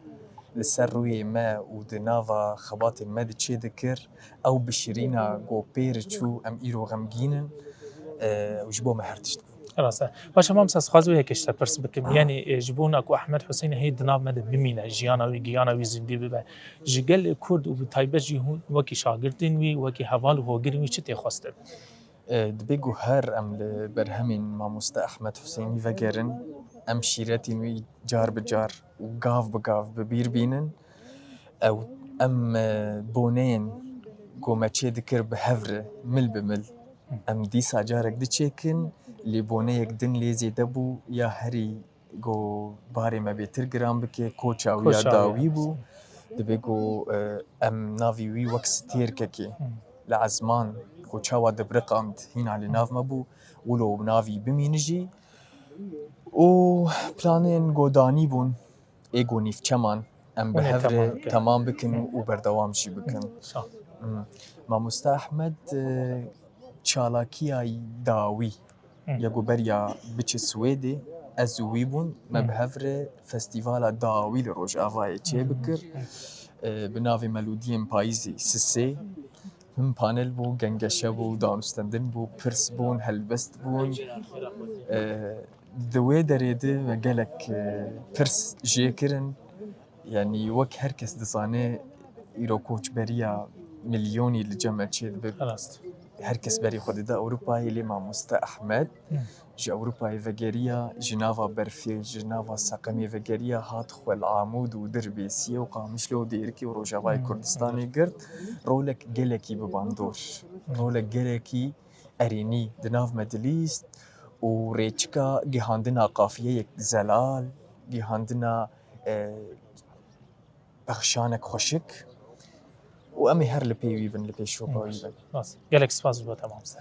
li ser rûyê me û di nava xebatê me de çê dikir, ew bişirîna ku pê re çû, em îro xemgîn in, e, û ji bo me her tişt bû. Rast e. Baş e, mamoste, ez dixwazim wê yekê ji te pirs bikim. Yanî, e, ji bo wina ku Ehmed Huseynî hê di nav me de bimîne, jiyana wî, giyana wî zindî bibe, ji gelê Kurd û bi taybet jî hûn wekî şagirdên wî, wekî heval û hogirên wî çi tê xwestin? E, dibê ku her em li berhemên Mamoste Ehmed Huseynî vegerin, em şîretên wî car bi car û gav bi gav bi bîr bînin. Ew, em, e, boneyên ku me çê dikir bi hev re, mil bi mil, em dîsa carek diçêkin, lêboneyek din lê zêde bû ya herî go barê me bêtir giran bike, koça wî ya dawî bû. Dibê go, e, em navî wî wek stêrkekê li ezman go çawa dibiriqand hîna li nav me bû, wilo navî bimîni jî. Û planên go danî bûn, ê go nîvçeman em bi hev re temam bikin û berdewam jî bikin. Mamoste Ehmed, e, çalakiya dawî ya ku beriya biçe Swêdê, ez û wî bûn, me bi hev re festîvala dawî li Rojavayê çêbikir. E, bi navê Melodiyên Payîzê Sisê. Hin panel bû, gengeşe bû, danûstendin bû, pirs bûn, helbest bûn. E, di wê derê de me gelek, e, pirs jê kirin. Yanî wek her kes dizane, îro koçberiya milyonî li cem me çêdibe. Her kes berî xwe dide Ewropayê, lê mamoste Ehmed ji Ewropayê vegeriya, ji nava berfê, ji nava seqemê vegeriya, hat xwe li Amûd û Dirbêsiyê û Qamişlo û Dêrikê û Rojavayê Kurdistanê girt. Rolek gelekî bi bandor, rolek gelekî erênî di nav me dilîst û rêçika gihandina qafiyeyek zelal, gihandina, e, pexşanek xweşik û em ê her li pê wî bin, li pêşropa wî bin. Rast. Gelek spas ji bo te mamoste.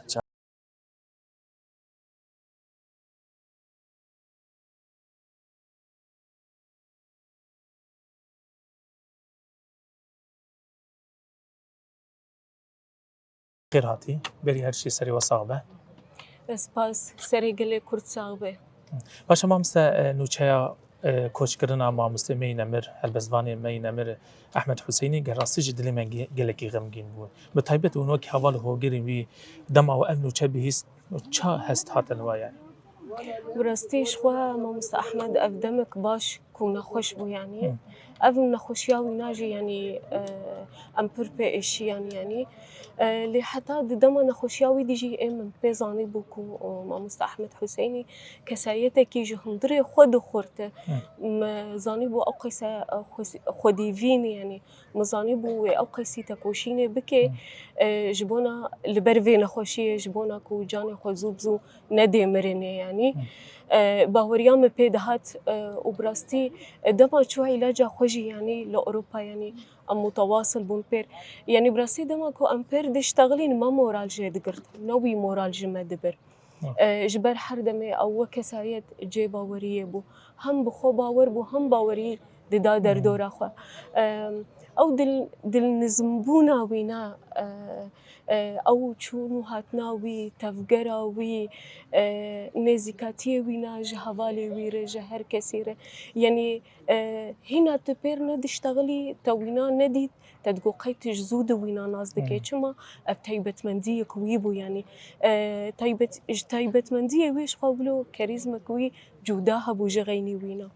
Xêr hatî. Berî her şî serê we sax be. Spas. Serê gelê Kurd sax be. Baş e mamoste, e, nûçeya, e, koçkirina mamoste me yî nemir, helbestvanê me yî nemir Ehmed Huseynî, ger rastî ji dilê me ge-, gelekî xemgîn bûn. Bi taybet hûn wek heval û hogirên wî dema we ev nûçe bihîst, çi hest hatin we yanî? Bi rastî ji xwe mamoste Ehmed ev demek baş ku nexweş bû yanî. Ev nexweşiya wîna jî yanî, e, em pir pê êşiyan yanî. E, lê heta di dema nexweşiya wî de jî ê min pê zanîbû ku, o, mamoste Ehmed Huseynî kesayetekî ji hundirê xwe dixurt e. Me zanîbû ew qeyse, e, xwe-, xwedîvîn e yanî. Min zanîbû wê ew qeysî tekoşînê bike, e, ji bona li ber vê nexweşiyê, ji bona ku canê xwe zû bi zû nedê mirinê, yanî. E, baweriya min pê dihat, e, û bi rastî, e, dema çû îlaca xwe jî, yanî li Ewropa, yanî em mutewasıl bûn pêr. Yanî bi rastî dema ku em pêr diştexilîn, me moral jê digirt, ne wî moral ji me dibir. E, ji ber her demê ew wek kesayet cê baweriyê bû. Hem bi xwe bawer bû, hem bawerî dida derdora xwe. E, ew dil-, dilnizmbûna wîna, e, e, ew çûn û hatina wî, tevgera wî, e, nêzîkatiyê wîna ji hevalê wî re, ji her kesî re. Yanî, e, hîna tu pêr nediştexilî, te wîna nedît, te digot qey tu ji zû de wîna nas dike. Çima? Ev taybetmendiyek wî bû, yanî, e, taybet-, ji taybetmendiyê wî ji xwe wilo kerîzmek wî cuda hebû ji xeynî wîna.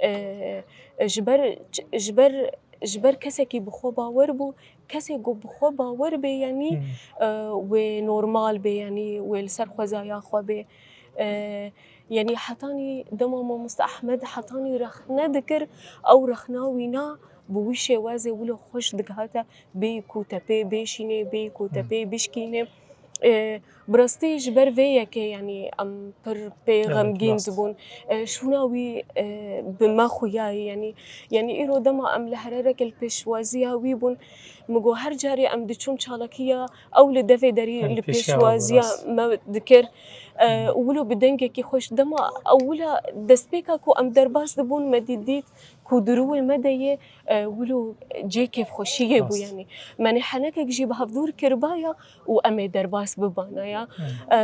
E, ji ber, ji ber, ji ber kesekî bi xwe bawer bû, kesê ku bi xwe bawer bê, yanî, e, wê normal bê, yanî wê li ser xwezaya xwe bê. E, Yanî hetanî dema mamoste Ehmed hetanî rexne dikir, ew rexna wîna bi wî şêwazê wilo xweş digihate, bêyî ku te pê bêşînê, bêyî ku te pê bişkînê. E, bi rastî ji ber vê yekê, yanî em pir pê xemgîn dibûn. E, şûna wî, e, bi me xuyayî, yanî, yanî îro dema em li hererekê li pêşwaziya wî bûn, min got her carê em diçûn çalakiya ew li devê derî li pêşwaziya me dikir. E, û wilo bi dengekî xweş. Dema ewila destpêka ku em derbas dibûn, me dî-, dît ku di rûyê me de yê, e, wilo cê kêfxweşiyê bû, yanî. Me ne henekek jî bi hevdûr kiribaya û em ê derbas bibana ya. E,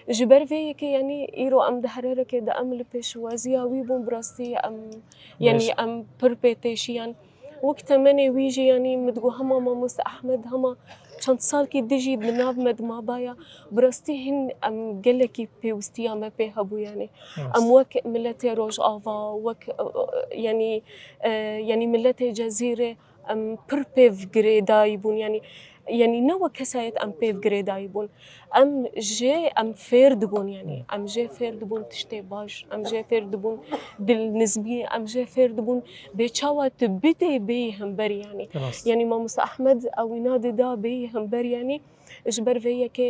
ji ber vê yekê, yanî, îro em di hererekê de em li pêşwaziya wî bûn, bi rastî em, yanî, em pir pê têşiyan. Wek temenê wî jî, yanî, min digot hema mamoste Ehmed, hema çend salkî dijî di nav me dimabaya. Bi rastî hîn em gelekî pêwistiya me pê hebû, yanî. Em wek miletê Rojava, wek, e, e, yanî, e, yanî miletê Cezîrê, em pir pêv girêdayî bûn, yanî, yanî ne wek kesayet em pêv girêdayî bûn. Em jê, em fêr dibûn, yanî. Em jê fêr dibûn tiştê baş, em jê fêr dibûn dilnizmî, em jê fêr dibûn bê çawa tu bidê bêyî hember, yanî. Yanî mamoste Ehmed ewîna dida bêyî hember, yanî. Ji ber vê yekê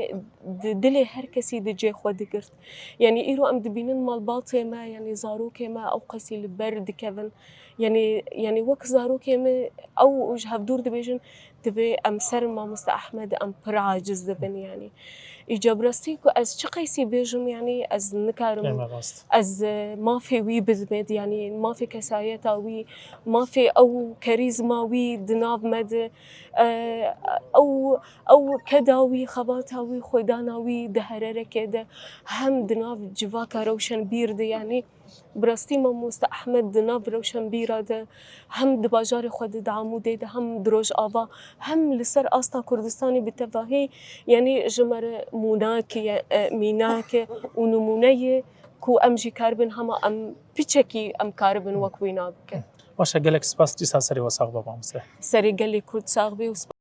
di dilê her kesî di cê xwe digirt. Yanî îro em dibînin malbatê me, yanî zarokê me ew qesî li ber dikevin. Yanî, yanî wek zarokê me ew ji hevdûr dibêjin, divê em ser Mamoste Ehmed em pir aciz dibin yanî. Îca bi rastî ku ez çi qeysî bêjim yanî ez nikarim. Deme rast. Ez, e, mafê wî bidimê, yanî mafê kesayeta wî, mafê ew kerîzma wî di nav me de, e, ew, ew keda wî, xebata wî, xwedana wî di hererekê de hem di nav civaka rewşenbîr de, yanî bi rastî Mamoste Ehmed di nav rewşenbîra de hem di bajarê xwe de, di Amûdê de, hem di Rojava, hem li ser asta Kurdistanê bi tevahî, yanî ji me re mûnakê ye, e, mînak e û nimûne ye ku em jî karibin hema em piçekî em karibin wek wîna bikin. Baş e, gelek spas, dîsa serê we sax be mamoste. Serê gelê Kurd sax be û spas.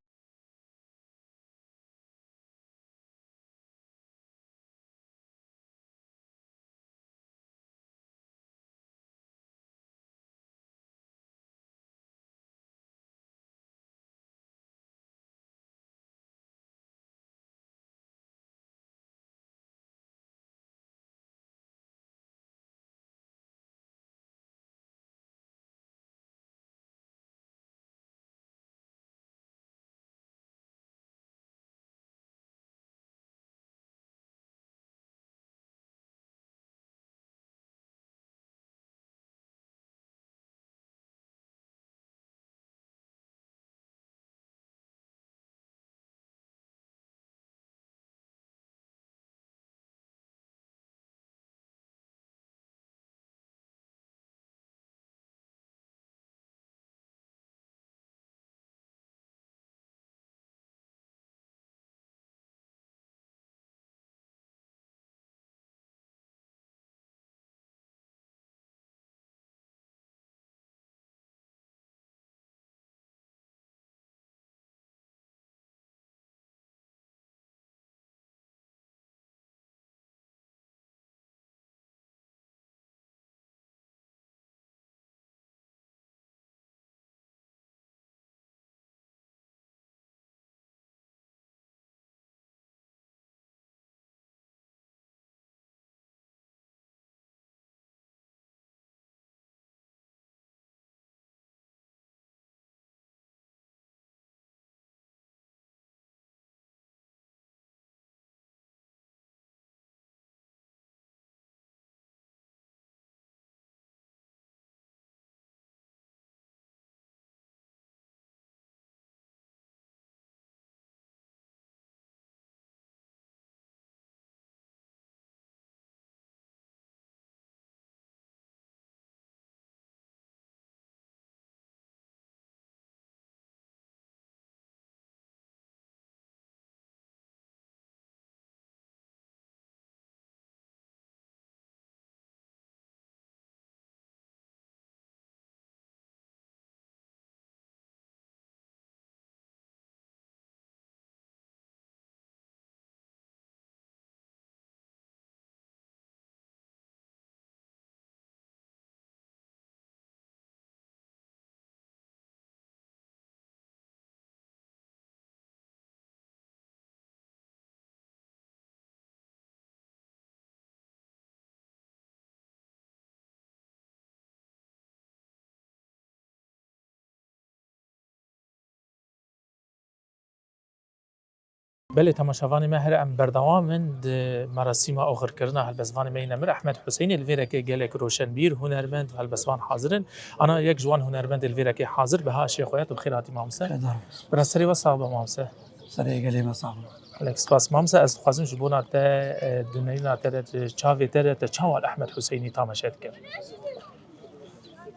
Belê, temaşevanê me, here em berdewam in di merasîma oxirkirina helbestvanê me yê nemir Ehmed Huseyinê. Li vê rekê gelek roşenbîr, hunermend û helbestvan hazir in. Ana yek ji wan hunermendê li vê rekê hazir, Beha Şêxoya, tu bi xêr hatî mamoste. Xêrdar. Bira serê we sax be mamoste. Serê gelê me sax be. Gelek spas mamoste, ez dixwazim ji bona te, e, dinêrîna te de, di çavê te de, te çawa li Ehmed Huseynî tamaşe dikir?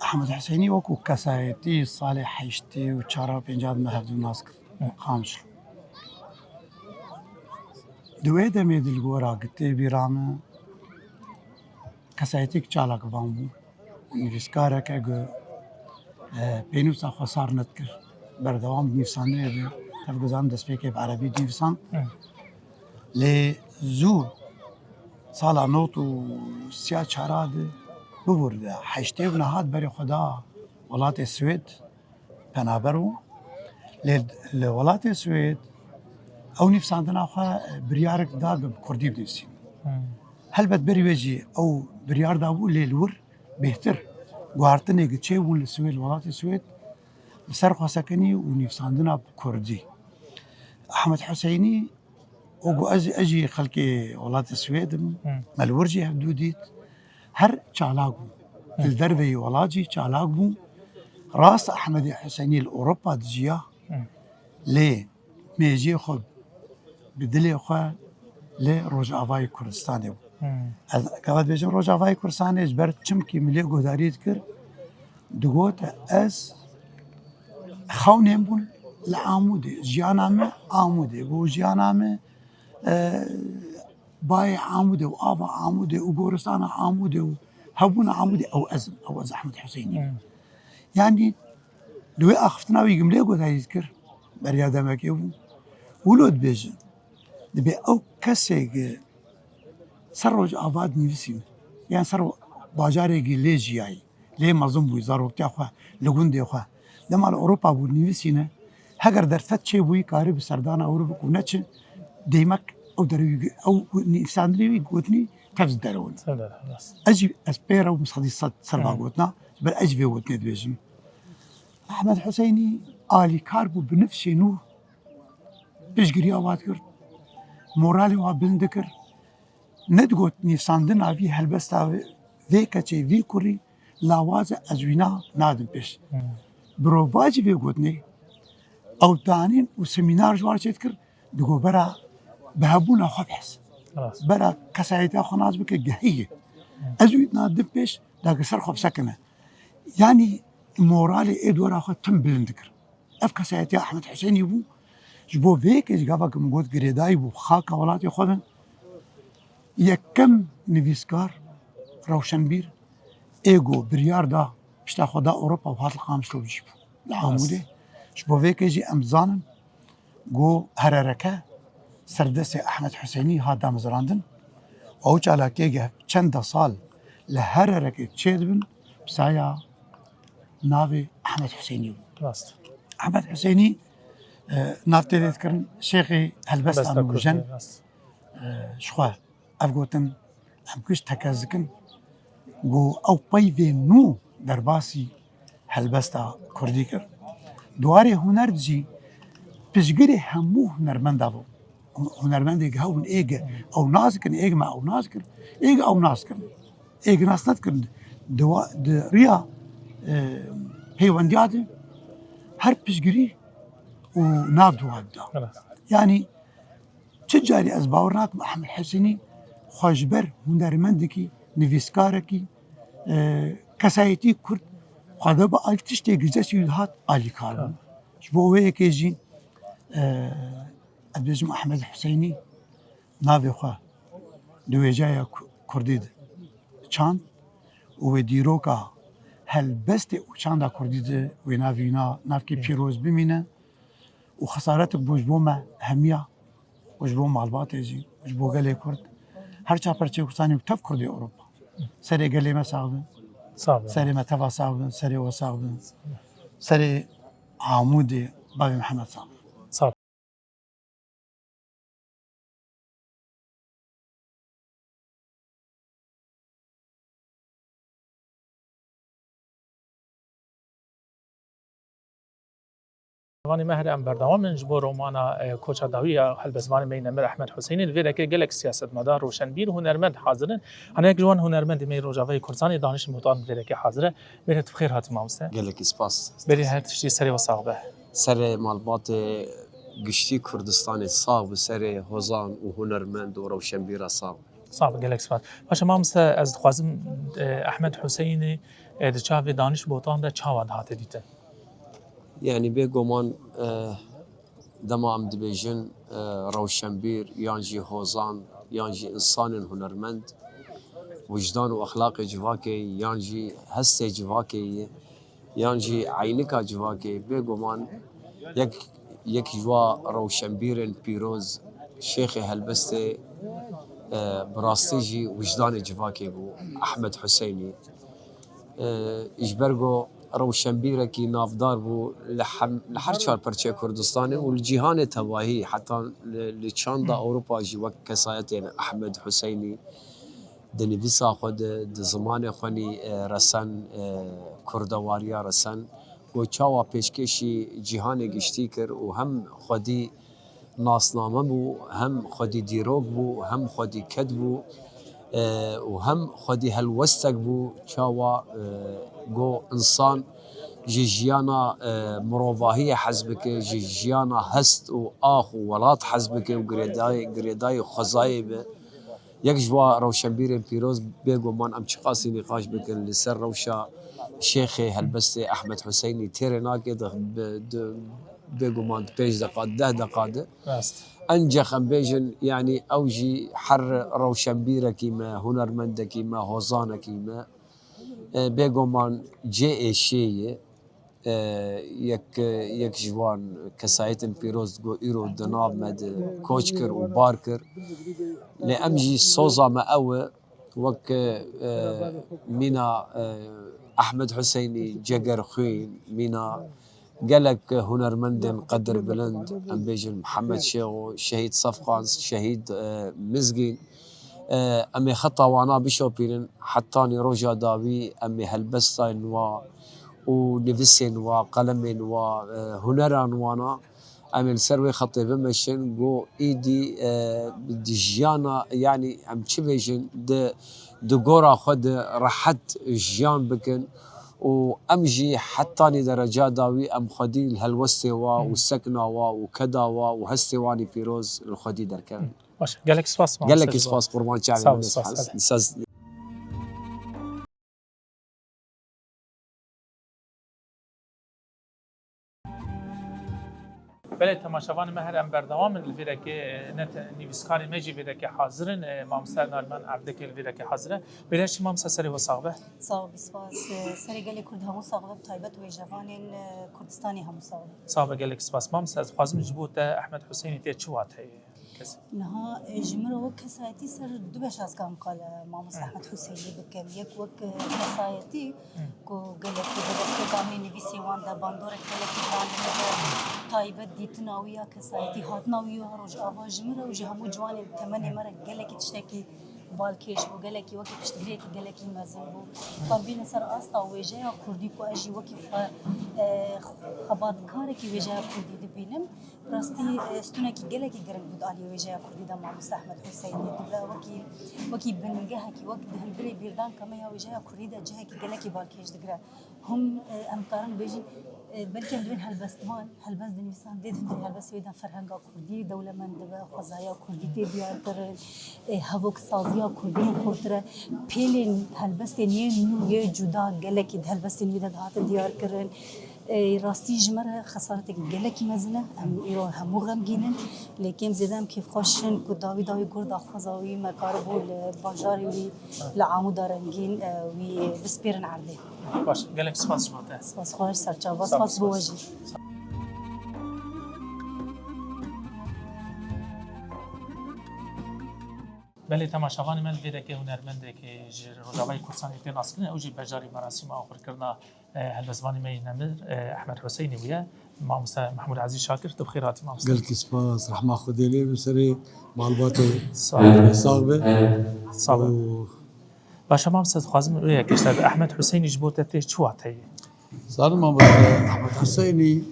Ehmed Huseynî wekû kesayetî salê heştê û çar û pênc de me hevdû nas kir. Qamşlo. Di wê demê de li gora gitê bîra min kesayetîk çalakvan bû. Nivîskareke ku, e, pênûsa xwe sar nedikir. Berdewam bi nivîsandinê de, tev ku zanim destpêkê bi erebî dinivîsand. Hı. Lê zû sala nod û sîya çara de bibûr de heştê û nehat berê xwe da welatê Swêd penaber bû. Lê li welatê Swêd Ew nivîsandina xwe, e, biryarek da bi kurdî binivîsîn. Hmm. Helbet berî wê jî ew biryar dabû, lê li wir bêhtir guhartinê ki çêbûn li Swêd, welatê Swêd, li ser xwe sekinî û nivîsandina bi kurdî. Ehmed Huseynî, o got, ez, ez jî xelkê welatê Swêd im, Hmm. me li wir jî hevdû dît. Her çalak bû. Hmm. Li derveyî welat jî çalak bû. Rast Ehmedê Huseynî li Ewropa dijiya, Hmm. lê mêjiyê xwe bi dilê xwe li Rojavayê Kurdistanê bû. Hmm. Ez gava dibêjim Rojavayê Kurdistanê ji ber çimkî min lê guhdarî dikir, digot ez xewnên bûn li Amûdê, jiyana me Amûdê bû, jiyana me, e, bayê Amûdê û ava Amûdê û goristana Amûdê û hebûna Amûdê ew ez im, ew ez Ehmed Huseyinî. Hmm. Yanî li wê axiftina wî gimlê got heyîz kir, beriya demekê bû. Wilo dibêje, dibê ew kesê ki ser Rojava dinivîsîne, yan ser bajarekî lê jiyayî, lê mezin bûyî, zaroktiya xwe li gundê xwe. Dema li Ewropa bû dinivîsîne, heger derfet çêbûyî, karî bi serdana wir bik û neçi, dêmek ew derewî, ew nivîsandinê wî gotinî tev derewin. Tev derewin, rast. Ez jî, ez pê re û min sedî sed ser va Hmm. gotina, ji ber ez jî vê gotinê dibêjim. Ehmed Huseynî alîkar bû bi nifşê nû piştgiriya wa dikir, moralê wa bilind dikir. Nedigot nivîsandina vî helbesta vê, vê keçê, vî kurî lawaz e, ez wîna nadim pêş. Hmm. Birova jî vê gotinê ew danîn û semînar ji wan çêdikir, digot bera bi hebûna xwe bihis. Rast. Bera kesayetiya xwe nas bike, gehî ye. Hmm. Ez wî nadim pêş, da ki ser xwe bisekine. Yanî moralê ê dora xwe tim bilind dikir. Ev kesayetiya Ehmed Huseyinî bû. Ji bo vê yekê jî gava ku min got girêdayî bû xaka welatê xwe de. Yekem nivîskar, rewşenbîr, ê ku biryar da pişta xwe da Ewropa û hat li Qamişlo jî bû. Li Amûdê. Ji bo vê yekê jî em dizanin ku herereke serdestê Ehmed Huseyinî hat damezrandin. Ew çalakiyê ge çenda sal li hererekê çêdibin, bi saya navê Ehmed Huseyinî bû. Rast. Ehmed Huseyinî, e, nav tê lê dikirin Şêxê Helbesta Helbesta Nûjen, Kurdî, rast. E, ji xwe ev gotin em giş tekez dikin, ku ew peyvê nû derbasî helbesta Kurdî kir. Di warê huner de jî piştgirê hemû hunermenda bû. Hunermendê ge hebûn ê ge ew nas dikin, ê ge me ew nas dikin, ê ge ew nas dikin. Ê ge nas nedikin. Di wa-, di riya, e, peywendiya de her piştgirî û nav di wan da. Evet. Yanî çi carî ez bawer nakim Ehmed Hesînî xwe ji ber hunermendekî, nivîskarekî, e, kesayetî Kurd xwe de bi al tiştê girdestî dihat alîkar bû. Evet. Ji bo wê yekê jî, e, ez dibêjim Ehmed Huseynî navê xwe di wêjeya ku-, kurdî de çand û wê dîroka helbestê û çanda kurdî de wê navî wîna navkê pîroz bimîne û xesaretek bû ji bo me hemiya û ji bo malbatê jî û ji bo gelê Kurd. Her çar perçeyê Kurdistanê û tev Kurdê Ewropa. Serê gelê me sax bin. Sağ olun. Serê me teva sax bin, serê we sax bin. Serê Amûdê, bavê Mihemed sax bin. Sağ olun. Vanê me here em berdewam in ji bo romana, e, Koça Dawî ya helbestvanê me yî nemir Ehmed Huseyinî. Li vê derê gelek siyasetmedar, roşenbîr, hunermend hazir in. Hene yek ji wan hunermendê me yê Rojavayê Kurdistanê Daniş Botan li vê derê hazir e. Bêhne tu bi xêr hatî mamoste. Gelekî spas. Berî her tiştî serê we sax be. Serê malbatê giştî Kurdistanê sax be, serê hozan û hunermend û rewşenbîra sax be. Sax be, gelek spas. Paşa mamoste, ez dixwazim, e, Ehmed Huseyinî, e, di çavê Daniş Botan de çawa dihate dîtin? Yanî bêguman, e, dema em dibêjin, e, rewşenbîr yan jî hozan yan jî însanên hunermend, wijdan û exlaqê civakê yan jî hestê civakê ye, yan jî eynika civakê, bêguman yek, yek ji wa rewşenbîrên pîroz, şêxê helbestê, e, bi rastî jî wijdanê civakê bû, Ehmed Huseynî. E, ji ber ku rewşenbîrekî navdar bû li hem, li her çar perçeyê Kurdistanê û li cîhanê tevahî, heta li, li çanda Ewropa jî wek kesayetên Ehmed Huseynî di nivîsa xwe de, di zimanê xwe nî, e, resen, e, kurdewariya resen, ku çawa pêşkêşî cîhanê giştî kir û hem xwedî nasname bû, hem xwedî dîrok bû, hem xwedî ked bû, e, û hem xwedî helwestek bû, çawa, e, ku însan ji jiyana, e, mirovahiyê hez bike, ji jiyana hest û ax û welat hez bike û girêdayê, girêdayê xwezayê be. Yek ji wa rewşenbîrên pîroz, bêguman em çiqasî nîqaş bikin li ser rewşa şêxê helbestê Ehmed Huseynî têrê nake, di, bi, di, bêguman di pênc deqa, deh deqa de. Rast. Encex em bêjin, yanî ew jî her rewşenbîrekî me, hunermendekî me, hozanekî me, e, bêguman cê êşê ye. E, yek, yek ji wan kesayetên pîroz ku îro di nav me de koç kir û bar kir. Lê em jî soza me ew e, wek, e, mîna, e, Ehmed Huseynî Cegerxwîn, mîna gelek hunermendên qedirbilind, em bêjin Mihemed Şêxo, Şehîd Sefqans, Şehîd, e, Mizgîn, e, em ê xeta wana bişopînin, hetanî roja dawî em ê helbestayên wa û nivîsên wa, qelemên wa, e, huneran wana, em ê li ser wê xetê bimeşin, ku îdî, e, di jiyana, yanî em çi bêjin, di, di gora xwe de rehet jiyan bikin û em jî hetanî dereca dawî em xwedî li helwestê wa û sekna wa û keda wa û hestê wanî pîroz li xwedî derkevin. Baş e. Gelek spas, mamoste. Gelekî spas, qurban çavê min. Sağ ol, spas. Belê, temaşevanê me, her em berdewam in. Li vê derê, e, ne te-, nivîskarê me jî vê derê hazir in. E, mamoste Nariman Evdekê li vê derê hazir e. Belê, şî mamoste, serê we sax be. Sağ ol, spas. E, serê gelê Kurd hemû sax be, bi taybet wêjevanên, e, Kurdistanê hemû sax be. Sax be, gelek spas. Mamoste, ez dixwazim ji bo te Ehmed Huseynî tê çi wat heye? Kes- Niha, e, ji min re wek kesayetî ser du beş ez karim qala mamoste Ehmed Huseynî bikim. Yek wek, e, kesayetî ku gelek bi destpêka me nivîsê wan de bandorek gelekî dan li min de taybet dîtina wî ya kesayetî, hatina wî ya rojava ji min re û ji hemû ciwanên temenê me re gelekî tiştekî balkêş bû, gelekî wekî piştgiriyekî gelekî mezin bû. Ka bîne ser asta wêjeya kurdî ku ez jî wekî xwe, e, xebatkarekî wêjeya kurdî dibînim. Rastî, e, stûnekî gelekî giring bû di aliyê wêjeya kurdî de mamoste Ehmed Huseynî dibe wekî, wekî bingehekî, wek di hundirê bîrdanka me ya wêjeya kurdî de cihekî gelekî balkêş digire. Hûn, e, em karin bêjin, e, belkî em dibên helbestvan, helbest dinivîsan dê di hundirê helbestê wê de ferhenga kurdî dewlemend dibe, xwezaya kurdî tê diyar kirin, e, hevoksaziya kurdî yên xurtir e. Pêlên helbestên yên nû yê cuda gelekî di helbestên wî de dihatin diyar kirin. Ê, rastî ji me re xesaretek gelekî mezin e. Em îro hemû xemgîn in. Lê kêm zêde em kêfxweş in ku dawî dawî gur daxwaza wî me karibû li bajarê wî, li Amûda Rengîn, e, wî bispêrin erdê. Baş, gelek spas ji bo te. Spas xweş, serçava. Spas bo we jî. Belê, temaşevanê me, li vê derê hunermendekê ji Rojavayê Kurdistanê tê naskirin, ew jî bejarî merasîma axirkirina, e, helbestvanê me yê nemir, e, Ehmed Huseynî bûye. Mamoste Mehmûd Ezîz Şakir, tu bi xêr hatî, mamoste. Gelkî spas, rehma Xwedê lê be, serê malbatê sax be. Sax be. Û baş e, mamoste, dixwazim rêyekê ji te bi Ehmed Huseynî ji bo te tê çi wateyê? Zanim mamoste, Ehmed Huseynî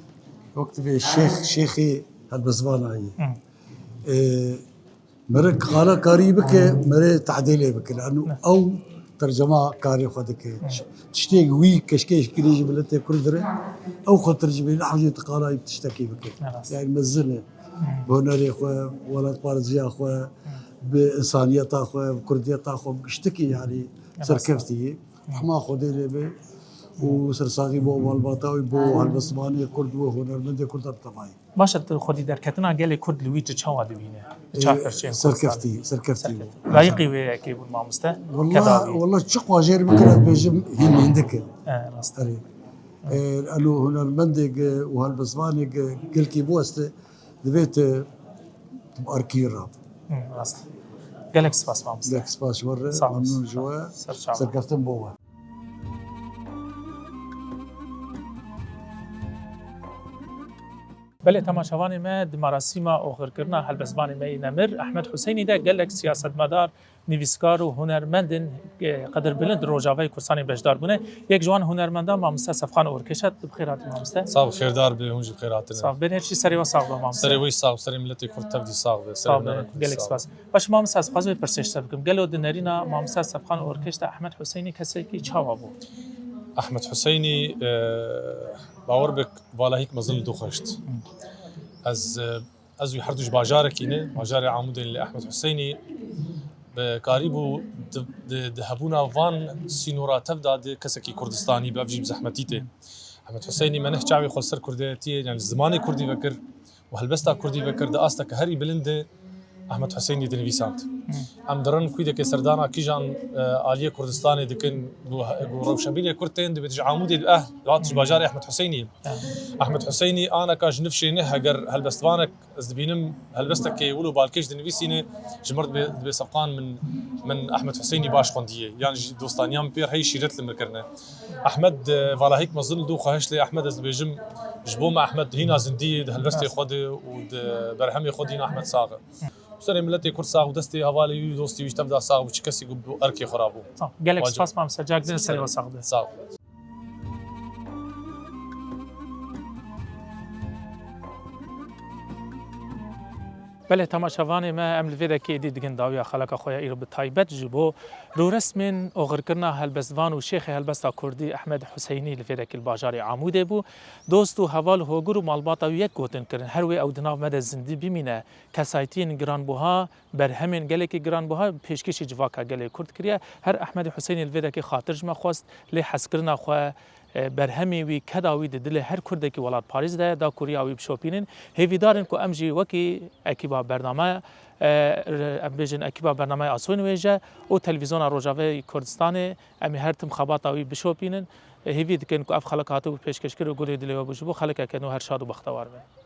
wek divê şêx, şêxê helbestvanayî. Hı. E, Mere qala karî bike, mere tehdêlê bike. Lano ew tercema karê xwe dike. Tiştê wî keşkêş kirî ji miletê Kurd re, ew xwe tercimê nehewce tu qala wî tiştekî bike. Ne rast. Yani mezin e. Bi hunerê xwe, welatparêziya xwe, bi insaniyeta xwe, bi kurdiyeta xwe, bi giştikî yani serkeftî ye. Hema Xwedê lê be û sersaxî bo malbata wî, bo helbestvanê Kurd, bo hunermendê Kurd bi tevayî. Baş e, tu xwedî derketina gelê Kurd li wî tu çawa dibîne? Li çar perçeyên Kurdistanê. Serkeftî, serkeftî bû. Layîqî wê yekê bûn, mamoste? Wela, wela çi qajêr bikir, ez bêjim hîn hindik e. E, rast. Erê. E, elo hunermendê ge û helbestvanê ge gelkî bû este, divê tu, tu bi arkî re. Hı, rast. Gelek spas, mamoste. Gelek spas ji we re. Sağ ol. Memnûn ji we. Serçava. Serkeftin bo we. Belê, temaşevanê me, di merasîma oxirkirina helbestvanê me yê nemir Ehmed Huseynî de gelek siyasetmedar, nivîskar û hunermendên, e, qedirbilind di Rojavayê Kurdistanê beşdar bûne. Yek ji wan hunermendan mamoste Sefqan Orkeş e. Tu bi xêr hatî mamoste. Sax û xêrdar be, hûn jî bi xêr hatine. Sax, berê her tiştî serê we sax be mamoste. Serê we jî sax, serê miletê Kurd tev dî sax be, serê hunerê Kurd sax be. Baş mamoste, ez dixwazim vê pirsê ji te bikim. Gelo di nerîna mamoste Sefqan Orkeş de Ehmed Huseynî kesekî çawa bû? Ehmed Huseynî, e, bawer be, valahîk mezin li dû xweşt. Ez, e, ez wî her du ji bajarekî ne, bajarê Amûdê ne, lê Ehmed Huseynî bi karîbû di, di, di hebûna van sînora tev de di kesekî Kurdistanî be, ev jî bi zehmetî tê. Ehmed Huseynî me neh çavê xwe li ser kurdiyetiyê, yani zimanê kurdî vekir û helbesta kurdî vekir di asteke herî bilind de Ehmed Huseynî dinivîsand. Em dirin kûdekê serdana kîjan, e, aliyê Kurdistanê dikin, ku, ku rewşenbîrê Kurd tên, dibêt ji Amûdê, eh, hat ji bajarê Ehmed Huseynî. Ehmed Huseynî aneka ji nifşê ne, heger helbestvanek ez dibînim, helbestekê wilo balkêş dinivîsîne, ji mir dibê, dibê Sefqan min, min Ehmed Huseynî baş xwendiye. Yan jî dostaniya min pê re heyî şîret li mir kirine. Ehmed, e, valahîk mezin li dû xwehiş lê Ehmed ez dibêjim, ji bo me Ehmed hîna zindî ye di helbestê xwe de û di berhemê xwe de hîna Ehmed sax e. Serê miletê Kurd sax û destê hevalê wî û dostê wî ji tev de sax bû, çi kesî ku bi erkê xwe rabû. Sağ ol. Gelek spas mamoste. Cagdin serê we sax be. Sağ ol. Belê, temaşevanê me, em li vê dekê êdî digin dawiya xeleka xwe ya îro bi taybet ji bo rûresmên oxirkirina helbestvan û şêxê helbesta kurdî Ehmed Huseynî li vê dekê li bajarê Amûdê bû. Dost û heval, hogur û malbata wî yek gotin kirin, her wê ew di nav me de zindî bimîne, kesayetiyên giranbuha, berhemên gelekî giranbuha pêşkêşî civaka gelê Kurd kiriye. Her Ehmedê Huseynî li vê dekê xatir ji me xwest, lê hezkirina xwe, e, berhemê wî, keda wî di dilê her Kurdekî welatparêz de ye, da kuriya wî bişopînin. Hêvîdar in ku em jî wekî ekîba bername, e, em bêjin ekîba bernameya Asoyên Wêje û Televîzyona Rojavayê Kurdistanê, em ê her tim xebata wî bişopînin. E, hêvî dikin ku ev xelek hatibû pêşkêşkir û gulê dilê we bû, ji bo xelekeke nû her şad û bextewar be.